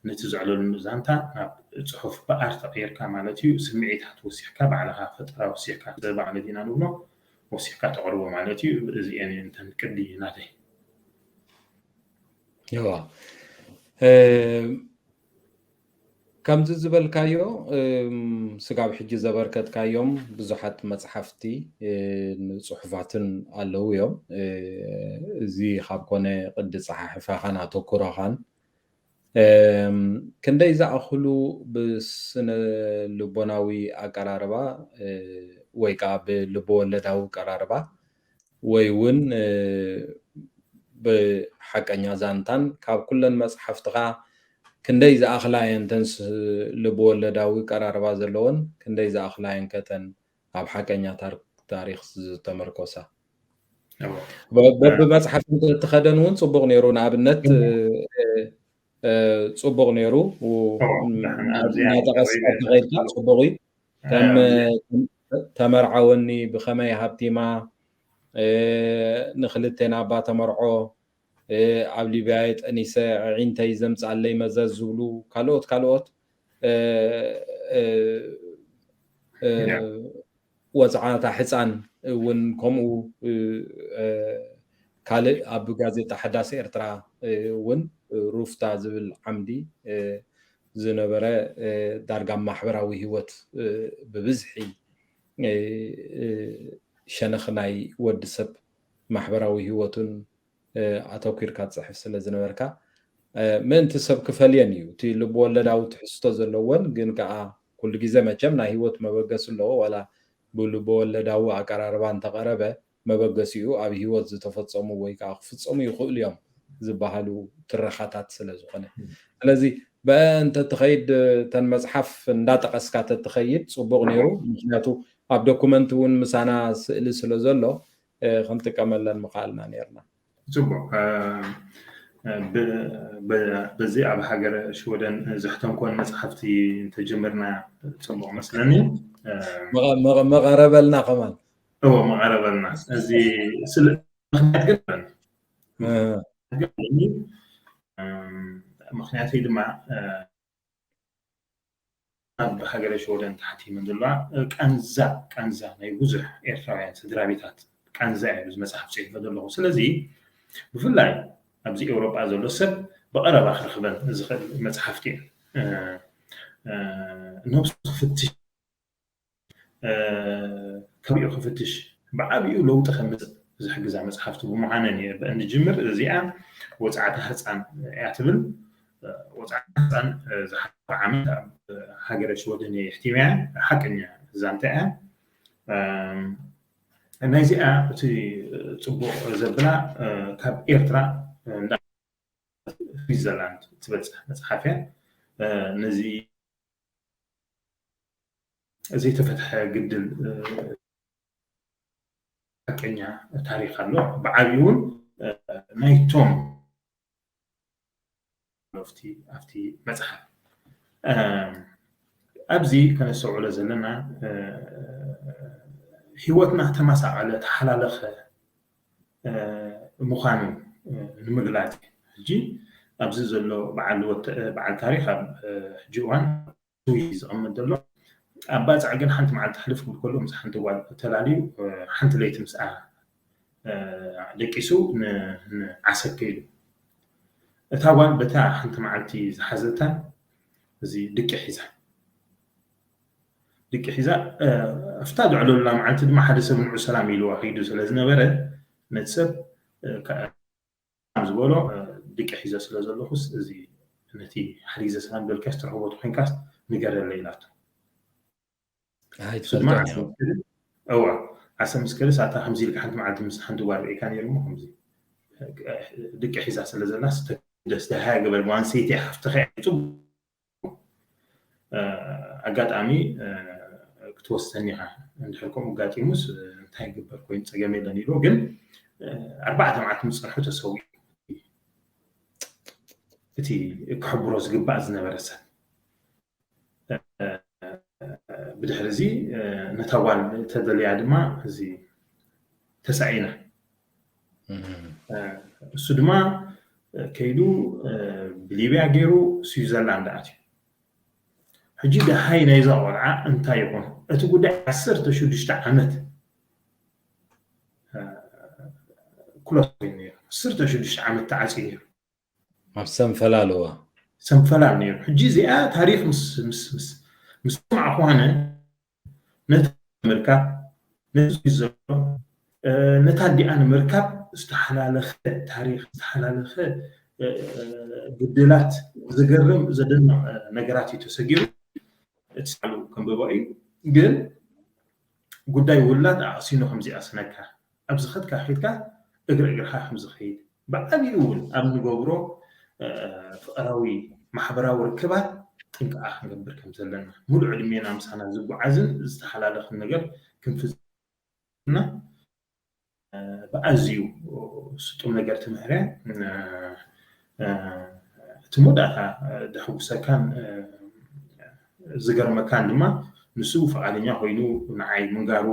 ነቲ ዘዕለሉ ዛንታ ናብ ጽሑፍ ብኣርት ቀይርካ ማለት እዩ። ስምዒታት ወሲኽካ ባዕልኻ ፈጠራ ወሲኽካ ዘባ ማለት ኢና ንብሎ ወሲኽካ ተቕርቦ ማለት እዩ። እዚአን እየን እተን ቅዲ ናተይ። እዋ ከምዚ ዝበልካዮ ስጋብ ሕጂ ዘበርከትካዮም ብዙሓት መፅሓፍቲ ንፅሑፋትን ኣለዉ እዮም። እዚ ካብ ኮነ ቅዲ ፀሓሕፋኻን ኣተኩሮኻን ክንደይ ዝኣኽሉ ብስነ ልቦናዊ ኣቀራርባ ወይ ከዓ ብልበወለዳዊ ቀራርባ ወይ እውን ብሓቀኛ ዛንታን ካብ ኩለን መፅሓፍትኻ ክንደይ ዝኣኽላ እየን ተን ልብወለዳዊ ቀራርባ ዘለወን? ክንደይ ዝኣኽላ እየን ከተን ኣብ ሓቀኛ ታሪክ ዝተመርኮሳ? በብመፅሓፍ እንተትኸደን እውን ፅቡቕ ነይሩ። ንኣብነት ፅቡቕ ነይሩ። እናጠቐስካ ተኸይድካ ፅቡቕ እዩ። ከም ተመርዓወኒ፣ ብኸመይ ሃብቲማ፣ ንክልቴና እባ ተመርዖ፣ ኣብ ሊብያ ጠኒሰ ኣዒንተይ ዘምፅኣለይ መዘዝ ዝብሉ ካልኦት ካልኦት ወፅዓታ ሕፃን እውን ከምኡ ካልእ ኣብ ጋዜጣ ሓዳስ ኤርትራ እውን ሩፍታ ዝብል ዓምዲ ዝነበረ ዳርጋ ማሕበራዊ ህይወት ብብዝሒ ሸነኽ ናይ ወዲ ሰብ ማሕበራዊ ህይወቱን ኣተኲርካ ትፅሕፍ ስለ ዝነበርካ ምእንቲ ሰብ ክፈልየን እዩ። እቲ ልብወለዳዊ ትሕዝቶ ዘለወን ግን ከዓ ኩሉ ግዜ መቸም ናይ ህይወት መበገሲ ኣለዎ። ዋላ ብልብወለዳዊ ኣቀራርባ እንተቐረበ መበገሲኡ ኣብ ህይወት ዝተፈፀሙ ወይ ከዓ ክፍፀሙ ይኽእሉ እዮም ዝበሃሉ ትረኻታት ስለ ዝኾነ። ስለዚ ብአ እንተትኸይድ ተን መፅሓፍ እንዳጠቐስካ ተትኸይድ ፅቡቕ ነይሩ። ምክንያቱ ኣብ ዶኩመንት እውን ምሳና ስእሊ ስለ ዘሎ ክንጥቀመለን ምኽኣልና ነይርና። ፅቡቕ። በዚ ኣብ ሃገረ ሽወደን ዘሕተምኮን መፅሓፍቲ እንተጀመርና ፅቡቕ መስለኒ። መቐረበልና ከማን እዎ መቐረበልና። እዚ ስለ ምክንያት ግን ምክንያተይ ድማ ኣብ ሃገረ ሽወደን ተሓቲመን ዘለዋ ቃንዛ ቃንዛ ናይ ብዙሕ ኤርትራውያን ስድራ ቤታት ቃንዛ እየ ኣብዚ መፅሓፍ ፅሒፈ ዘለኹ። ስለዚ ብፍላይ ኣብዚ ኤውሮጳ ዘሎ ሰብ ብቐረባ ክረኽበን ዝኽእል መፅሓፍቲ እየን። ነብሱ ክፍትሽ ከቢኡ ክፍትሽ ብዓቢኡ ለውጢ ከምፅእ ዝሕግዛ መፅሓፍቲ ብምዃነን እየ ብእንጅምር። እዚኣ ወፅዓታ ህፃን እያ ትብል። ወፅዓታ ህፃን ዝሓለፈ ዓመት ኣብ ሃገረ ሽወደን እየ ኣሕቲመያ። ሓቀኛ ዛንታ እያ። ናይዚኣ እቲ ፅቡቕ ዘብላ ካብ ኤርትራ ስዊዘርላንድ ትበፅሕ መፅሓፍ እያ። ነዚ ዘይተፈትሐ ግድል ሓቀኛ ታሪክ ኣሎ። ብዓብዩ እውን ናይቶም ኣብቲ መፅሓፍ ኣብዚ ከነስተውዕሎ ዘለና ህይወትና ተመሳቐለ ተሓላለኸ ምዃኑ ንምግላፅ ሕጂ ኣብዚ ዘሎ በዓል ታሪክ ኣብ ሕጂ እዋን ስዊዝ ዝቕመጥ ዘሎ ኣብ ባፅዕ ግን ሓንቲ መዓልቲ ሕልፍ ክብል ከሎ ምስ ሓንቲ ጓል ተላልዩ ሓንቲ ለይቲ ምስኣ ደቂሱ ንዓሰብ ከይዱ። እታ ጓል በታ ሓንቲ መዓልቲ ዝሓዘታ እዚ ድቂ ሒዛ ደቂ ሒዛ ኣብታ ዘዕለሉላ መዓልቲ ድማ ሓደ ሰብ ንዑ ሰላም ኢልዋ ከይዱ ስለ ዝነበረ ነቲ ሰብ ከም ዝበሎ ደቂ ሒዘ ስለ ዘለኹስ እዚ ነቲ ሓደ ግዜ ሰላም በልካስ ትረኽቦ ተኮይንካስ ንገረለይ ኢላቶ። እዋ ዓሰ ምስ ከደስ ኣታ ከምዚ ኢልካ ሓንቲ መዓልቲ ምስ ሓንቲ ጓል ርኢካ ነይሩ እሞ ከምዚ ደቂ ሒዛ ስለ ዘላ ደስ ደሃያ ገበር ጓንሰይቲ ሓፍትኻ ጽቡቅ ኣጋጣሚ ክትወስደኒ ኢኻ እንድሕር ከምኡ ኣጋጢሙስ እንታይ ይግበር ኮይኑ ፀገም የለን ኢሉ ግን ኣርባዕተ መዓልቲ ምስ ፀንሑ ተሰዊኡ እቲ ክሕብሮ ዝግባእ ዝነበረ ሰብ ብድሕሪ እዚ ነታ ጓል ተደልያ ድማ እዚ ተሳዒና እሱ ድማ ከይዱ ብሊብያ ገይሩ ስዊዘርላንድ ኣትዩ ሕጂ ደሃይ ናይዛ ቆልዓ እንታይ ይኾን እቲ ጉዳይ ዓሰርተ ሽዱሽተ ዓመት ኩለት ኮይኑ ነይሩ ዓሰርተ ሽዱሽተ ዓመት ተዓፅዩ ነይሩ ኣብ ሰንፈላል እዋ ሰንፈላል ነይሩ ሕጂ እዚኣ ታሪክ ምስ ምስ ምስ ምስ ሰማዕኹ ኣነ ነቲ ምርካብ ነዚ ዘሎ ነታ ኣዲኣ ንምርካብ ዝተሓላለኸ ታሪክ ዝተሓላለኸ ግድላት ዝገርም ዘደንቕ ነገራት እዩ ተሰጊሩ እቲ ሳሉ ከንብቦ እዩ ግን ጉዳይ ውላድ ኣቕሲኑ ከምዚኣ ስነካ ኣብ ዝኸድካ ከድካ እግሪ እግርኻ ከምዝኸይድ ብዓብኡ እውን ኣብ ንገብሮ ፍቕራዊ ማሕበራዊ ርክባት ጥንቃቐ ክንገብር ከም ዘለና ሙሉእ ዕድሜና ምሳና ዝጓዓዝን ዝተሓላለኽን ነገር ክንፍፅምና ብኣዝዩ ስጡም ነገር ትምህረ እቲ መወዳእታ ደሕጉሰካን ዝገርመካን ድማ ንሱ ፍቓደኛ ኮይኑ ንዓይ ምንጋሩ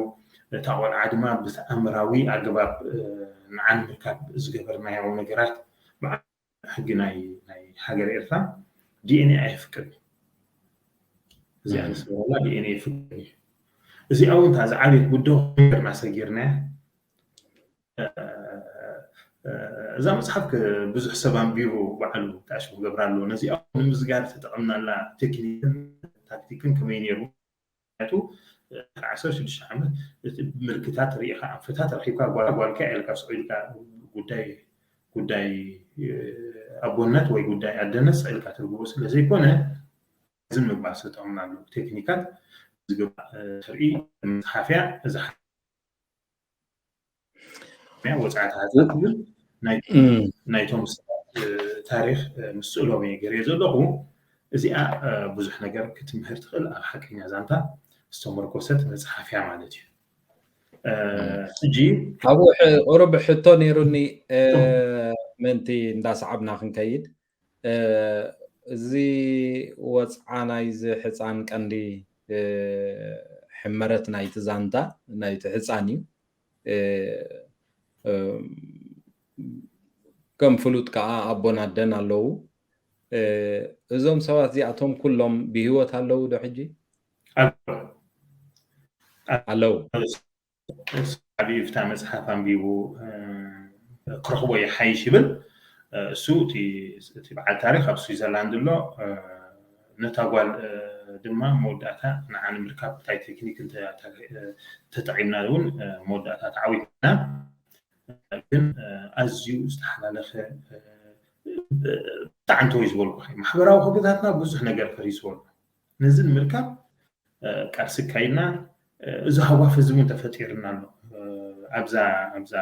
እታ ቆልዓ ድማ ብተኣምራዊ ኣገባብ ንዓ ንምርካብ ዝገበርናዮ ነገራት ሕጊ ናይ ናይ ሃገር ኤርትራ ዲኤንኤ ኣይፍቅድ እዚኣ ንስበረላ ዲኤንኤ ይፍቅድ እዩ እዚኣ እውን እታ ዝዓበየት ጉዳይ ገርና ሰጊርናያ እዛ መፅሓፍ ብዙሕ ሰብ ኣንቢቡ ባዕሉ ተኣሽሙ ክገብራ ኣለዎ ነዚኣ ንምዝጋር ተጠቐምናላ ቴክኒክን ታክቲክን ከመይ ነይሩ ምክንያቱ ዓሰርተ ሽዱሽተ ዓመት ምልክታት ርኢኻ ኣንፈታት ረኪብካ ጓልካ ኢልካ ስዑ ኢልካ ጉዳይ ጉዳይ ኣቦነት ወይ ጉዳይ ኣደነት ስዕልካ ትርግቦ ስለ ዘይኮነ እዚ ምግባር ስጠቕምና ኣለዉ ቴክኒካት ዝግባእ ትርኢ መፅሓፍያ እዛ ወፃእቲ ሃፃት ግን ናይቶም ሰባት ታሪክ ምስ ስእሎም እየ ገርየ ዘለኹ እዚኣ ብዙሕ ነገር ክትምህር ትኽእል ኣብ ሓቀኛ ዛንታ ዝተመርኮሰት መፅሓፍያ ማለት እዩ ሕጂ ኣብኡ ቁሩብ ሕቶ ነይሩኒ ምእንቲ እንዳሰዓብና ክንከይድ እዚ ወፅዓ ናይዚ ሕፃን ቀንዲ ሕመረት ናይቲ ዛንታ ናይቲ ሕፃን እዩ ከም ፍሉጥ ከዓ ኣቦን ኣደን ኣለዉ እዞም ሰባት እዚኣቶም ኩሎም ብሂወት ኣለዉ ዶ ሕጂ ኣለዉ ዓብዩ ፍታ መፅሓፍ ኣንቢቡ ክረኽቦ ይሓይሽ ይብል እሱ እቲ በዓል ታሪክ ኣብ ስዊዘርላንድ ኣሎ ነታ ጓል ድማ መወዳእታ ንዓ ንምርካብ እንታይ ቴክኒክ ተጠቂምና እውን መወዳእታ ተዓዊትና ግን ኣዝዩ ዝተሓላለኸ ብጣዕሚ ወይ ዝበልኩ ማሕበራዊ ክብታትና ብዙሕ ነገር ፈሪስዎ ኣሎ ነዚ ንምርካብ ቃልሲ ካይና እዚ ሃዋፍ እዚ እውን ተፈጢርና ኣሎ ኣብዛ ኣብዛ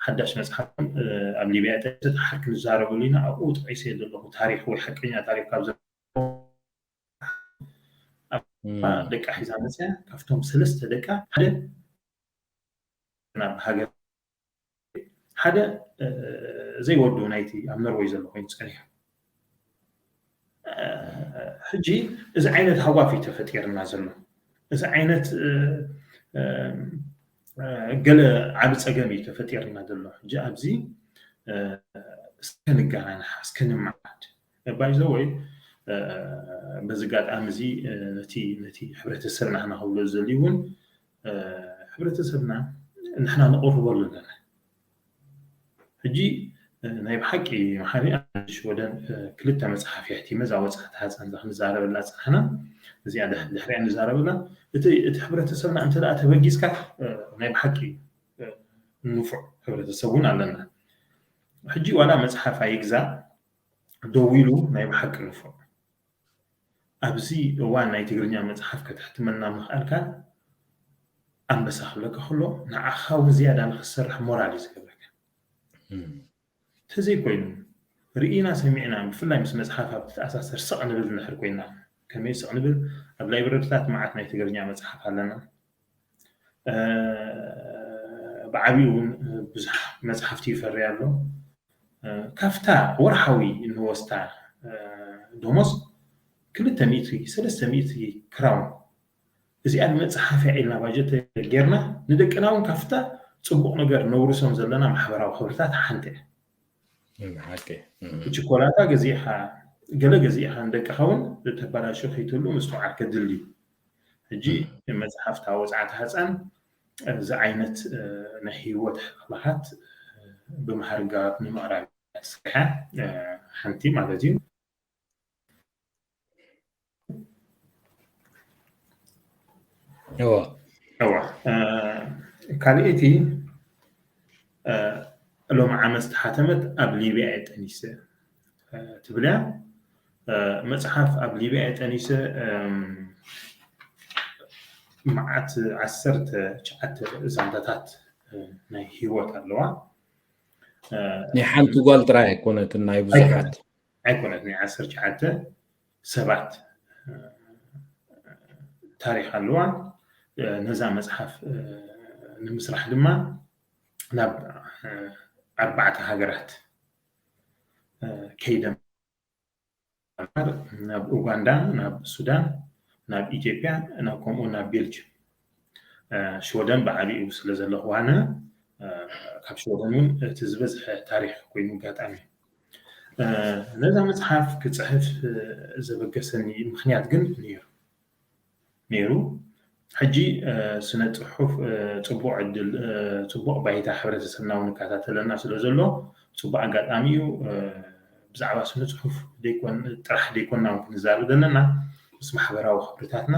ሓዳሽ መፅሓፍ ኣብ ሊብያ ተሓር ክንዛረበሉ ኢና ኣብኡ ጠቂሰ ዘለኹ ታሪክ ወይ ሓቀኛ ታሪክ ካብ ደቃ ሒዛ መፅያ ካብቶም ሰለስተ ደቃ ሓደ ናብ ሃገር ሓደ ዘይወዱ ናይቲ ኣብ ኖርወይ ዘሎ ኮይኑ ፀኒሑ ሕጂ እዚ ዓይነት ሃዋፍ እዩ ተፈጢርና ዘሎ እዚ ዓይነት ገለ ዓብ ፀገም እዩ ተፈጢርና ዘሎ ሕጂ ኣብዚ እስከ ንገናንሓ እስከ ንመዓድ ባይዘወይ በዚ ጋጣሚ እዚ ነቲ ነቲ ሕብረተሰብና ክና ክብሎ ዝደልዩ እውን ሕብረተሰብና ንሕና ንቕርበሉ ኣለና ሕጂ ናይ ብሓቂ መሓሪ ሽወደን ክልተ መፅሓፍ የሕቲመ እዛ ወፃእቲ ሃፀን ክንዛረበላ ፅናሕና እዚኣ ድሕሪያ ንዛረበላ። እቲ ሕብረተሰብና እንተ ተበጊዝካ ናይ ብሓቂ ንፉዕ ሕብረተሰብ እውን ኣለና። ሕጂ ዋላ መፅሓፍ ኣይግዛ ደዊሉ ናይ ብሓቂ ንፉዕ። ኣብዚ እዋን ናይ ትግርኛ መፅሓፍ ከተሕትመልና ምኽኣልካ ኣንበሳ ክብለካ ከሎ ንዓኻ እውን ዝያዳ ንክትሰርሕ ሞራል እዩ ዝገብረካ። ተዘይኮይኑ ርኢና ሰሚዕና ብፍላይ ምስ መፅሓፍ ኣብ ትተኣሳሰር ስቕ ንብል ንድሕር ኮይና ከመይ ስቕ ንብል ኣብ ላይብረሪታት መዓት ናይ ትግርኛ መፅሓፍ ኣለና። ብዓብኡ እውን ብዙሕ መፅሓፍቲ ይፈሪ ኣሎ። ካብታ ወርሓዊ እንወስዳ ደሞዝ ክልተ ሚእቲ ሰለስተ ሚእቲ ክራውን እዚኣ ንመፅሓፍያ ኢልና ባጀት ጌርና ንደቅና እውን ካብታ ፅቡቕ ነገር ነውርሶም ዘለና ማሕበራዊ ክብርታት ሓንቲ እያ። ችኮላታ ገዚእኻ ገለ ገዚእኻ ንደቅኻ እውን ተባላሾ ከይትህሉ ምስትውዓል ከድሊ። ሕጂ መፅሓፍታ ወፅዓት ሃፃን እዚ ዓይነት ናይ ህይወት ሕቕላኻት ብመሃርጋት ንምቕራብ ስርሐ ሓንቲ ማለት እዩ። እዋ እዋ ካልኣይቲ ሎም ዓመት ዝተሓተመት ኣብ ሊብያ እየ ጠኒሰ ትብል እያ። መፅሓፍ ኣብ ሊብያ እየ ጠኒሰ መዓት ዓሰርተ ትሽዓተ ዛንታታት ናይ ህይወት ኣለዋ። ናይ ሓንቲ ጓል ጥራይ ኣይኮነትን ናይ ብዙሓት ኣይኮነት ናይ ዓሰርተ ትሽዓተ ሰባት ታሪክ ኣለዋ። ነዛ መፅሓፍ ንምስራሕ ድማ ናብ ኣርባዕተ ሃገራት ከይደ ናብ ኡጋንዳ ናብ ሱዳን ናብ ኢትዮጵያ ናብ ከምኡ ናብ ቤልጅም ሽወደን ብዓብኡ ስለ ዘለኹ ኣነ ካብ ሽወደን እውን እቲ ዝበዝሐ ታሪክ ኮይኑ ኣጋጣሚ ነዛ መፅሓፍ ክፅሕፍ ዘበገሰኒ ምክንያት ግን ነይሩ ነይሩ። ሕጂ ስነ ፅሑፍ ፅቡቅ ዕድል ፅቡቅ ባይታ ሕብረተሰብና እውን ይከታተለና ስለ ዘሎ ፅቡቅ ኣጋጣሚ እዩ። ብዛዕባ ስነ ፅሑፍ ጥራሕ ደይኮና እውን ክንዛረብ ዘለና ምስ ማሕበራዊ ክብርታትና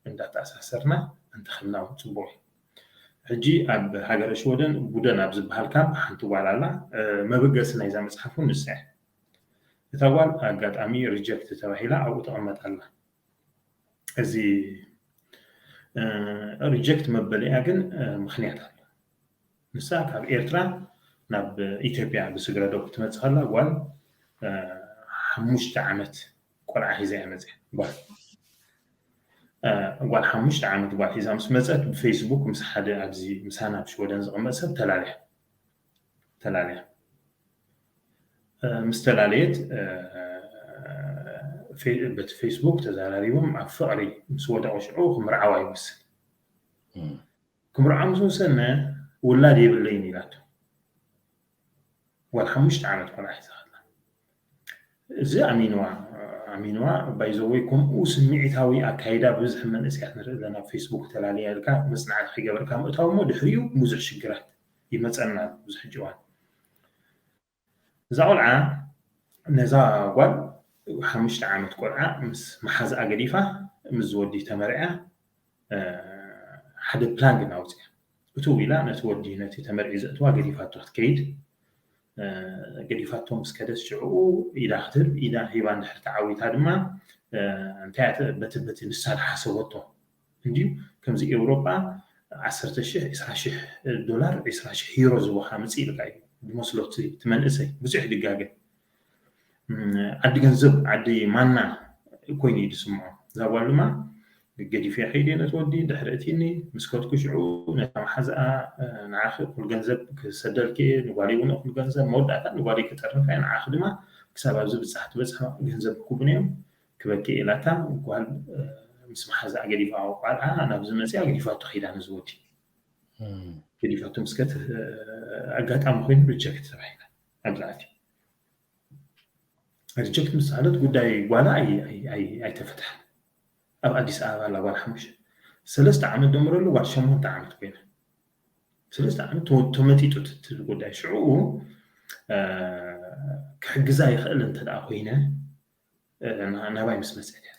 እንዳተኣሳሰርና እንተኸልና እውን ፅቡቅ እዩ። ሕጂ ኣብ ሃገረ ሽወደን ቡደን ኣብ ዝበሃል ካምፕ ሓንቲ ጓል ኣላ። መበገሲ ናይዛ መፅሓፍ እውን ንሳ እያ። እታ ጓል ኣጋጣሚ ሪጀክት ተባሂላ ኣብኡ ተቐመጥ ኣላ። እዚ ሪጀክት መበሊኣ ግን ምክንያት ኣሎ። ንሳ ካብ ኤርትራ ናብ ኢትዮጵያ ብስግረ ዶብ ክትመፅእ ከላ ጓል ሓሙሽተ ዓመት ቆልዓ ሒዛ እያ መፅያ። ጓል ጓል ሓሙሽተ ዓመት ጓል ሒዛ ምስ መፀት ብፌስቡክ ምስ ሓደ ኣብዚ ምሳና ኣብ ሽወደን ዝቕመጥ ሰብ ተላለያ ተላለያ ምስ ተላለየት በቲ ፌስቡክ ተዘራሪቦም ኣብ ፍቕሪ ምስ ወደቑ ሽዑ ክምርዓዋ ይወስን። ክምርዓ ምስ ወሰነ ውላድ የብለይን ኢላቶ። ጓል ሓሙሽተ ዓመት ቆልዓ ሒዛ ከላ እዚ ኣሚንዋ ኣሚንዋ ባይዘወይ ከምኡ ስምዒታዊ ኣካይዳ ብብዝሒ መንእስያት ንርኢ ኣለና። ፌስቡክ ተላለያ ኢልካ መፅናዕቲ ከይገበርካ ምእታው እሞ ድሕሪኡ ብዙሕ ሽግራት ይመፀና ብዙሕ ሕጂ እዋን እዛ ቆልዓ ነዛ ጓል ሓሙሽተ ዓመት ቆልዓ ምስ መሓዝኣ ገዲፋ ምስ ዝወዲ ተመርዕያ ሓደ ፕላን ግን ኣውፅያ እትው ኢላ ነቲ ወዲ ነቲ ተመርዒ ዘእትዋ ገዲፋቶ ክትከይድ ገዲፋቶ ምስ ከደት ሽዕኡ ኢዳ ክትህብ ኢዳ ሂባ እንድሕር ተዓዊታ ድማ እንታይ በቲ በቲ ንሳ ዝሓሰበቶ እንድዩ ከምዚ ኤውሮጳ ዓሰርተ ሽሕ ዕስራ ሽሕ ዶላር ዕስራ ሽሕ ዩሮ ዝቦኻ ምፅእ ኢልካ እዩ ዝመስሎ እቲ መንእሰይ ብዙሕ ድጋገ ዓዲ ገንዘብ ዓዲ ማና ኮይኑ እዩ ዝስምዖ። እዛ ጓል ድማ ገዲፈ ከይደ ነቲ ወዲ ድሕሪ እቲኒ ምስ ከድኩ ሽዑ ነታ መሓዝኣ ንዓኺ እኹል ገንዘብ ክሰደልኪ እየ ንጓለይ እውን እኹል ገንዘብ መወዳእታ ንጓለይ ክጠርንፋ እየ ንዓኺ ድማ ክሳብ ኣብዚ ብፃሕ ትበፅሕ ገንዘብ ክኩቡን እዮም ክበኪ እየ ኢላታ ጓል ምስ መሓዝኣ ገዲፋ ቆልዓ ናብዚ መፅያ ገዲፋቶ ከይዳ ነዚ ወዲ ገዲፋቶ ምስ ከት ኣጋጣሚ ኮይኑ ሪጀክት ተባሂላ ኣብዚ ኣትዩ ሪጀክት ምስ በሃለት ጉዳይ ጓላ ኣይተፈትሐን። ኣብ ኣዲስ ኣበባ ኣላ ጓል ሓሙሽተ ሰለስተ ዓመት ደምረሉ ጓል ሸሞንተ ዓመት ኮይና ሰለስተ ዓመት ተመጢጡ እቲ ጉዳይ ሽዑ ክሕግዛ ይኽእል እንተ ደኣ ኮይነ ናባይ ምስ መፅአት እያ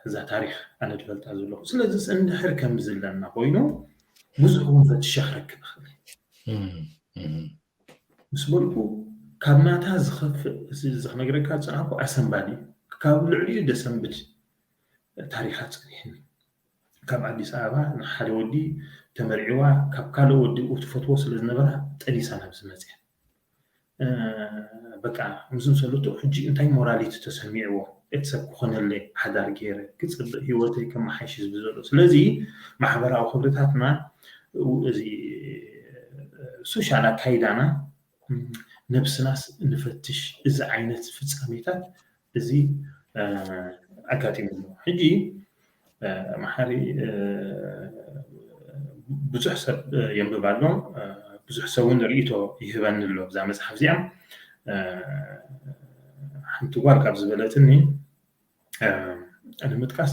እዛ ታሪክ ኣነ ድፈልጣ ዘለኹ። ስለዚ እንድሕር ከምዚ ኣለና ኮይኑ ብዙሕ እውን ፈትሻ ክረክብ ይኽእል ምስ በልኩ ካብ ናታ ዝኸፍእ እዚ ክነግረካ ዝፀናሕኩ ኣሰንባዲ ካብ ልዕሊኡ ደሰንብድ ታሪካ ፀኒሕኒ። ካብ ኣዲስ ኣበባ ንሓደ ወዲ ተመርዒዋ ካብ ካልእ ወዲ ትፈትዎ ስለ ዝነበራ ጠኒሳ ናብዚ መፅያ። በቃ ምስ መሰለቶ ሕጂ እንታይ ሞራሊቲ ተሰሚዕዎ እቲ ሰብ ክኾነለይ ሓዳር ገይረ ክፅብቅ ሂወተይ ከመሓይሽ ህዝቢ ዘሎ ስለዚ ማሕበራዊ ክብርታትና እዚ ሶሻል ኣካይዳና ነብስናስ ንፈትሽ እዚ ዓይነት ፍፃሜታት እዚ ኣጋጢሙ ኣሎ ሕጂ መሓሪ ብዙሕ ሰብ የንብብ ኣሎ ብዙሕ ሰብ እውን ርእቶ ይህበኒ ኣሎ እዛ መፅሓፍ እዚኣ ሓንቲ ጓል ካብ ዝበለትኒ ንምጥቃስ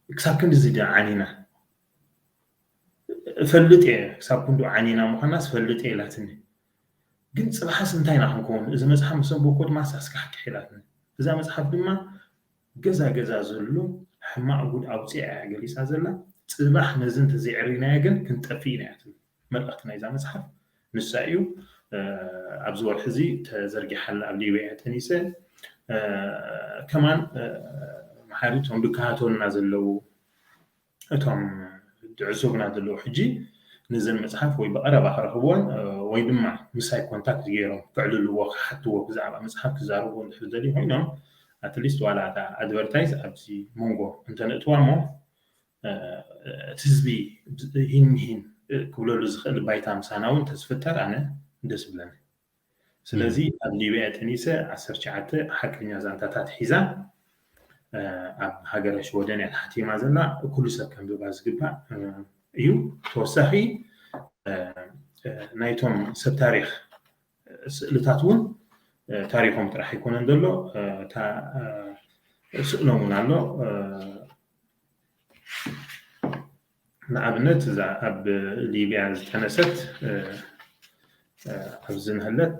ክሳብ ክንድዚ ደ ዓኒና እፈልጥ እየ ክሳብ ክንዱ ዓኒና ምዃና ዝፈልጥ እየ ኢላትኒ ግን ፅባሓስ እንታይ ኢና ክንከውን እዚ መፅሓፍ ምስ ኣንበብኮ ድማ ሳስካሕክሕ ኢላትኒ እዛ መፅሓፍ ድማ ገዛ ገዛ ዘሎ ሕማቕ ጉድ ኣውፂኣ እያ ገሊፃ ዘላ ፅባሕ ነዚ እንተዘይዕሪናዮ ግን ክንጠፍእ ኢና እያ ትብል መልእኽቲ ናይዛ መፅሓፍ ንሳ እዩ ኣብዚ ወርሒ እዚ ተዘርጊሓላ ኣብ ሊብያ ጠኒሰ ከማን መሓሪ እቶም ድከታተሉና ዘለዉ እቶም ድዕሱብና ዘለዉ ሕጂ ነዘን መፅሓፍ ወይ ብቐረባ ክረኽብዎን ወይ ድማ ምሳይ ኮንታክት ገይሮም ክዕልልዎ ክሓትዎ ብዛዕባ መፅሓፍ ክዛረብዎ እንድሕር ዝደልዩ ኮይኖም ኣትሊስት ዋላ እታ ኣድቨርታይዝ ኣብዚ መንጎ እንተነእትዋ እሞ እቲ ህዝቢ ሂን ምሂን ክብለሉ ዝኽእል ባይታ ምሳና እውን ተዝፍጠር ኣነ ደስ ይብለኒ። ስለዚ ኣብ ሊብያ ጠኒሰ ዓሰርተ ትሽዓተ ሓቀኛ ዛንታታት ሒዛ ኣብ ሃገረ ሽወደን እያ ተሓቲማ ዘላ። ኩሉ ሰብ ከንብባ ዝግባእ እዩ። ተወሳኺ ናይቶም ሰብ ታሪኽ ስእልታት እውን ታሪኾም ጥራሕ ኣይኮነን ዘሎ፣ እታ ስእሎም እውን ኣሎ። ንኣብነት እዛ ኣብ ሊብያ ዝጠነሰት ኣብዚ ንህለት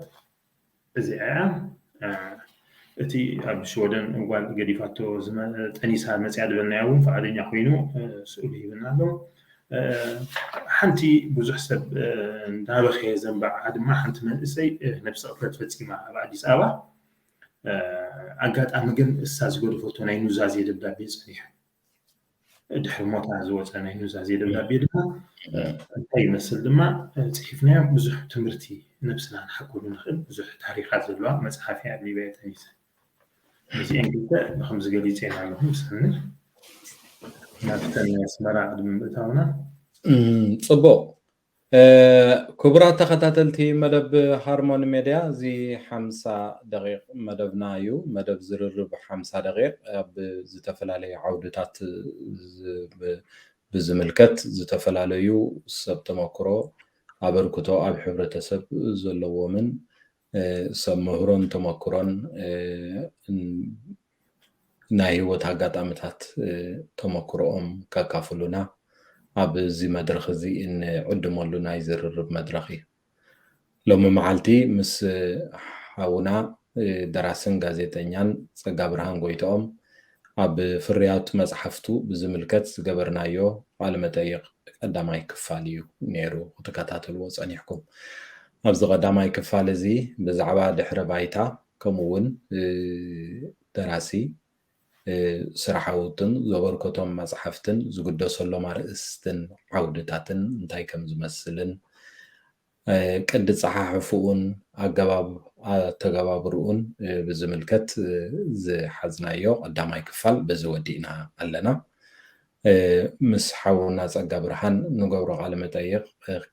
እዚኣ እያ። እቲ ኣብ ሽወደን ጓል ገዲፋቶ ጠኒሳ መፅያ ዝበልናያ እውን ፍቓደኛ ኮይኑ ስእሉ ሂብና ኣሎ። ሓንቲ ብዙሕ ሰብ እንዳበኸየ ዘንበዓ ድማ ሓንቲ መንእሰይ ነብሰ ቅትለት ፈፂማ ኣብ ኣዲስ ኣበባ ኣጋጣሚ ግን እሳ ዝገደፈቶ ናይ ኑዛዜ ደብዳቤ ፀኒሑ ድሕሪ ሞታ ዝወፀ ናይ ኑዛዜ ደብዳቤ ድማ እንታይ ይመስል ድማ ፅሒፍናዮ ብዙሕ ትምህርቲ ነብስና ንሓከሉ ንኽእል ብዙሕ ታሪኻት ዘለዋ መፅሓፍ እያ ኣብ ሊብያ ጠኒሰ እዚአን ክልተ ብከምዚ ገሊፀ ኢና ኣለኹ ምሰኒ ናብተን ናይ ኣስመራ ቅድሚ ምእታውና ፅቡቅ ክቡራት ተኸታተልቲ መደብ ሃርሞኒ ሜድያ እዚ ሓምሳ ደቂቕ መደብና እዩ። መደብ ዝርርብ ሓምሳ ደቂቕ ኣብ ዝተፈላለዩ ዓውድታት ብዝምልከት ዝተፈላለዩ ሰብ ተመክሮ ኣበርክቶ ኣብ ሕብረተሰብ ዘለዎምን ሰብ ምህሮን ተመክሮን ናይ ህይወት ኣጋጣምታት ተመክሮኦም ከካፍሉና ኣብዚ መድረኽ እዚ እንዕድመሉ ናይ ዝርርብ መድረኽ እዩ። ሎሚ መዓልቲ ምስ ሓውና ደራስን ጋዜጠኛን ጸጋብርሃን ጎይትኦም ኣብ ፍርያት መጽሓፍቱ ብዝምልከት ዝገበርናዮ ቃለ መጠይቕ ቀዳማይ ክፋል እዩ ነይሩ ክትከታተልዎ ጸኒሕኩም። ኣብዚ ቀዳማይ ክፋል እዚ ብዛዕባ ድሕረ ባይታ ከምኡ እውን ደራሲ ስራሓውትን ዘበርከቶም መፅሓፍትን ዝግደሰሎም ኣርእስትን ዓውድታትን እንታይ ከም ዝመስልን ቅዲ ፀሓሕፍኡን ኣገባብ ኣተገባብርኡን ብዝምልከት ዝሓዝናዮ ቀዳማይ ክፋል በዚ ወዲእና ኣለና። ምስ ሓውና ፀጋ ብርሃን ንገብሮ ቃለ መጠይቕ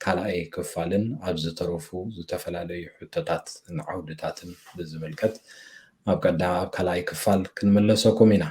ካልኣይ ክፋልን ኣብ ዝተረፉ ዝተፈላለዩ ሕቶታትን ዓውድታትን ብዝምልከት ኣብ ቀዳ ኣብ ካልኣይ ክፋል ክንምለሰኩም ኢና።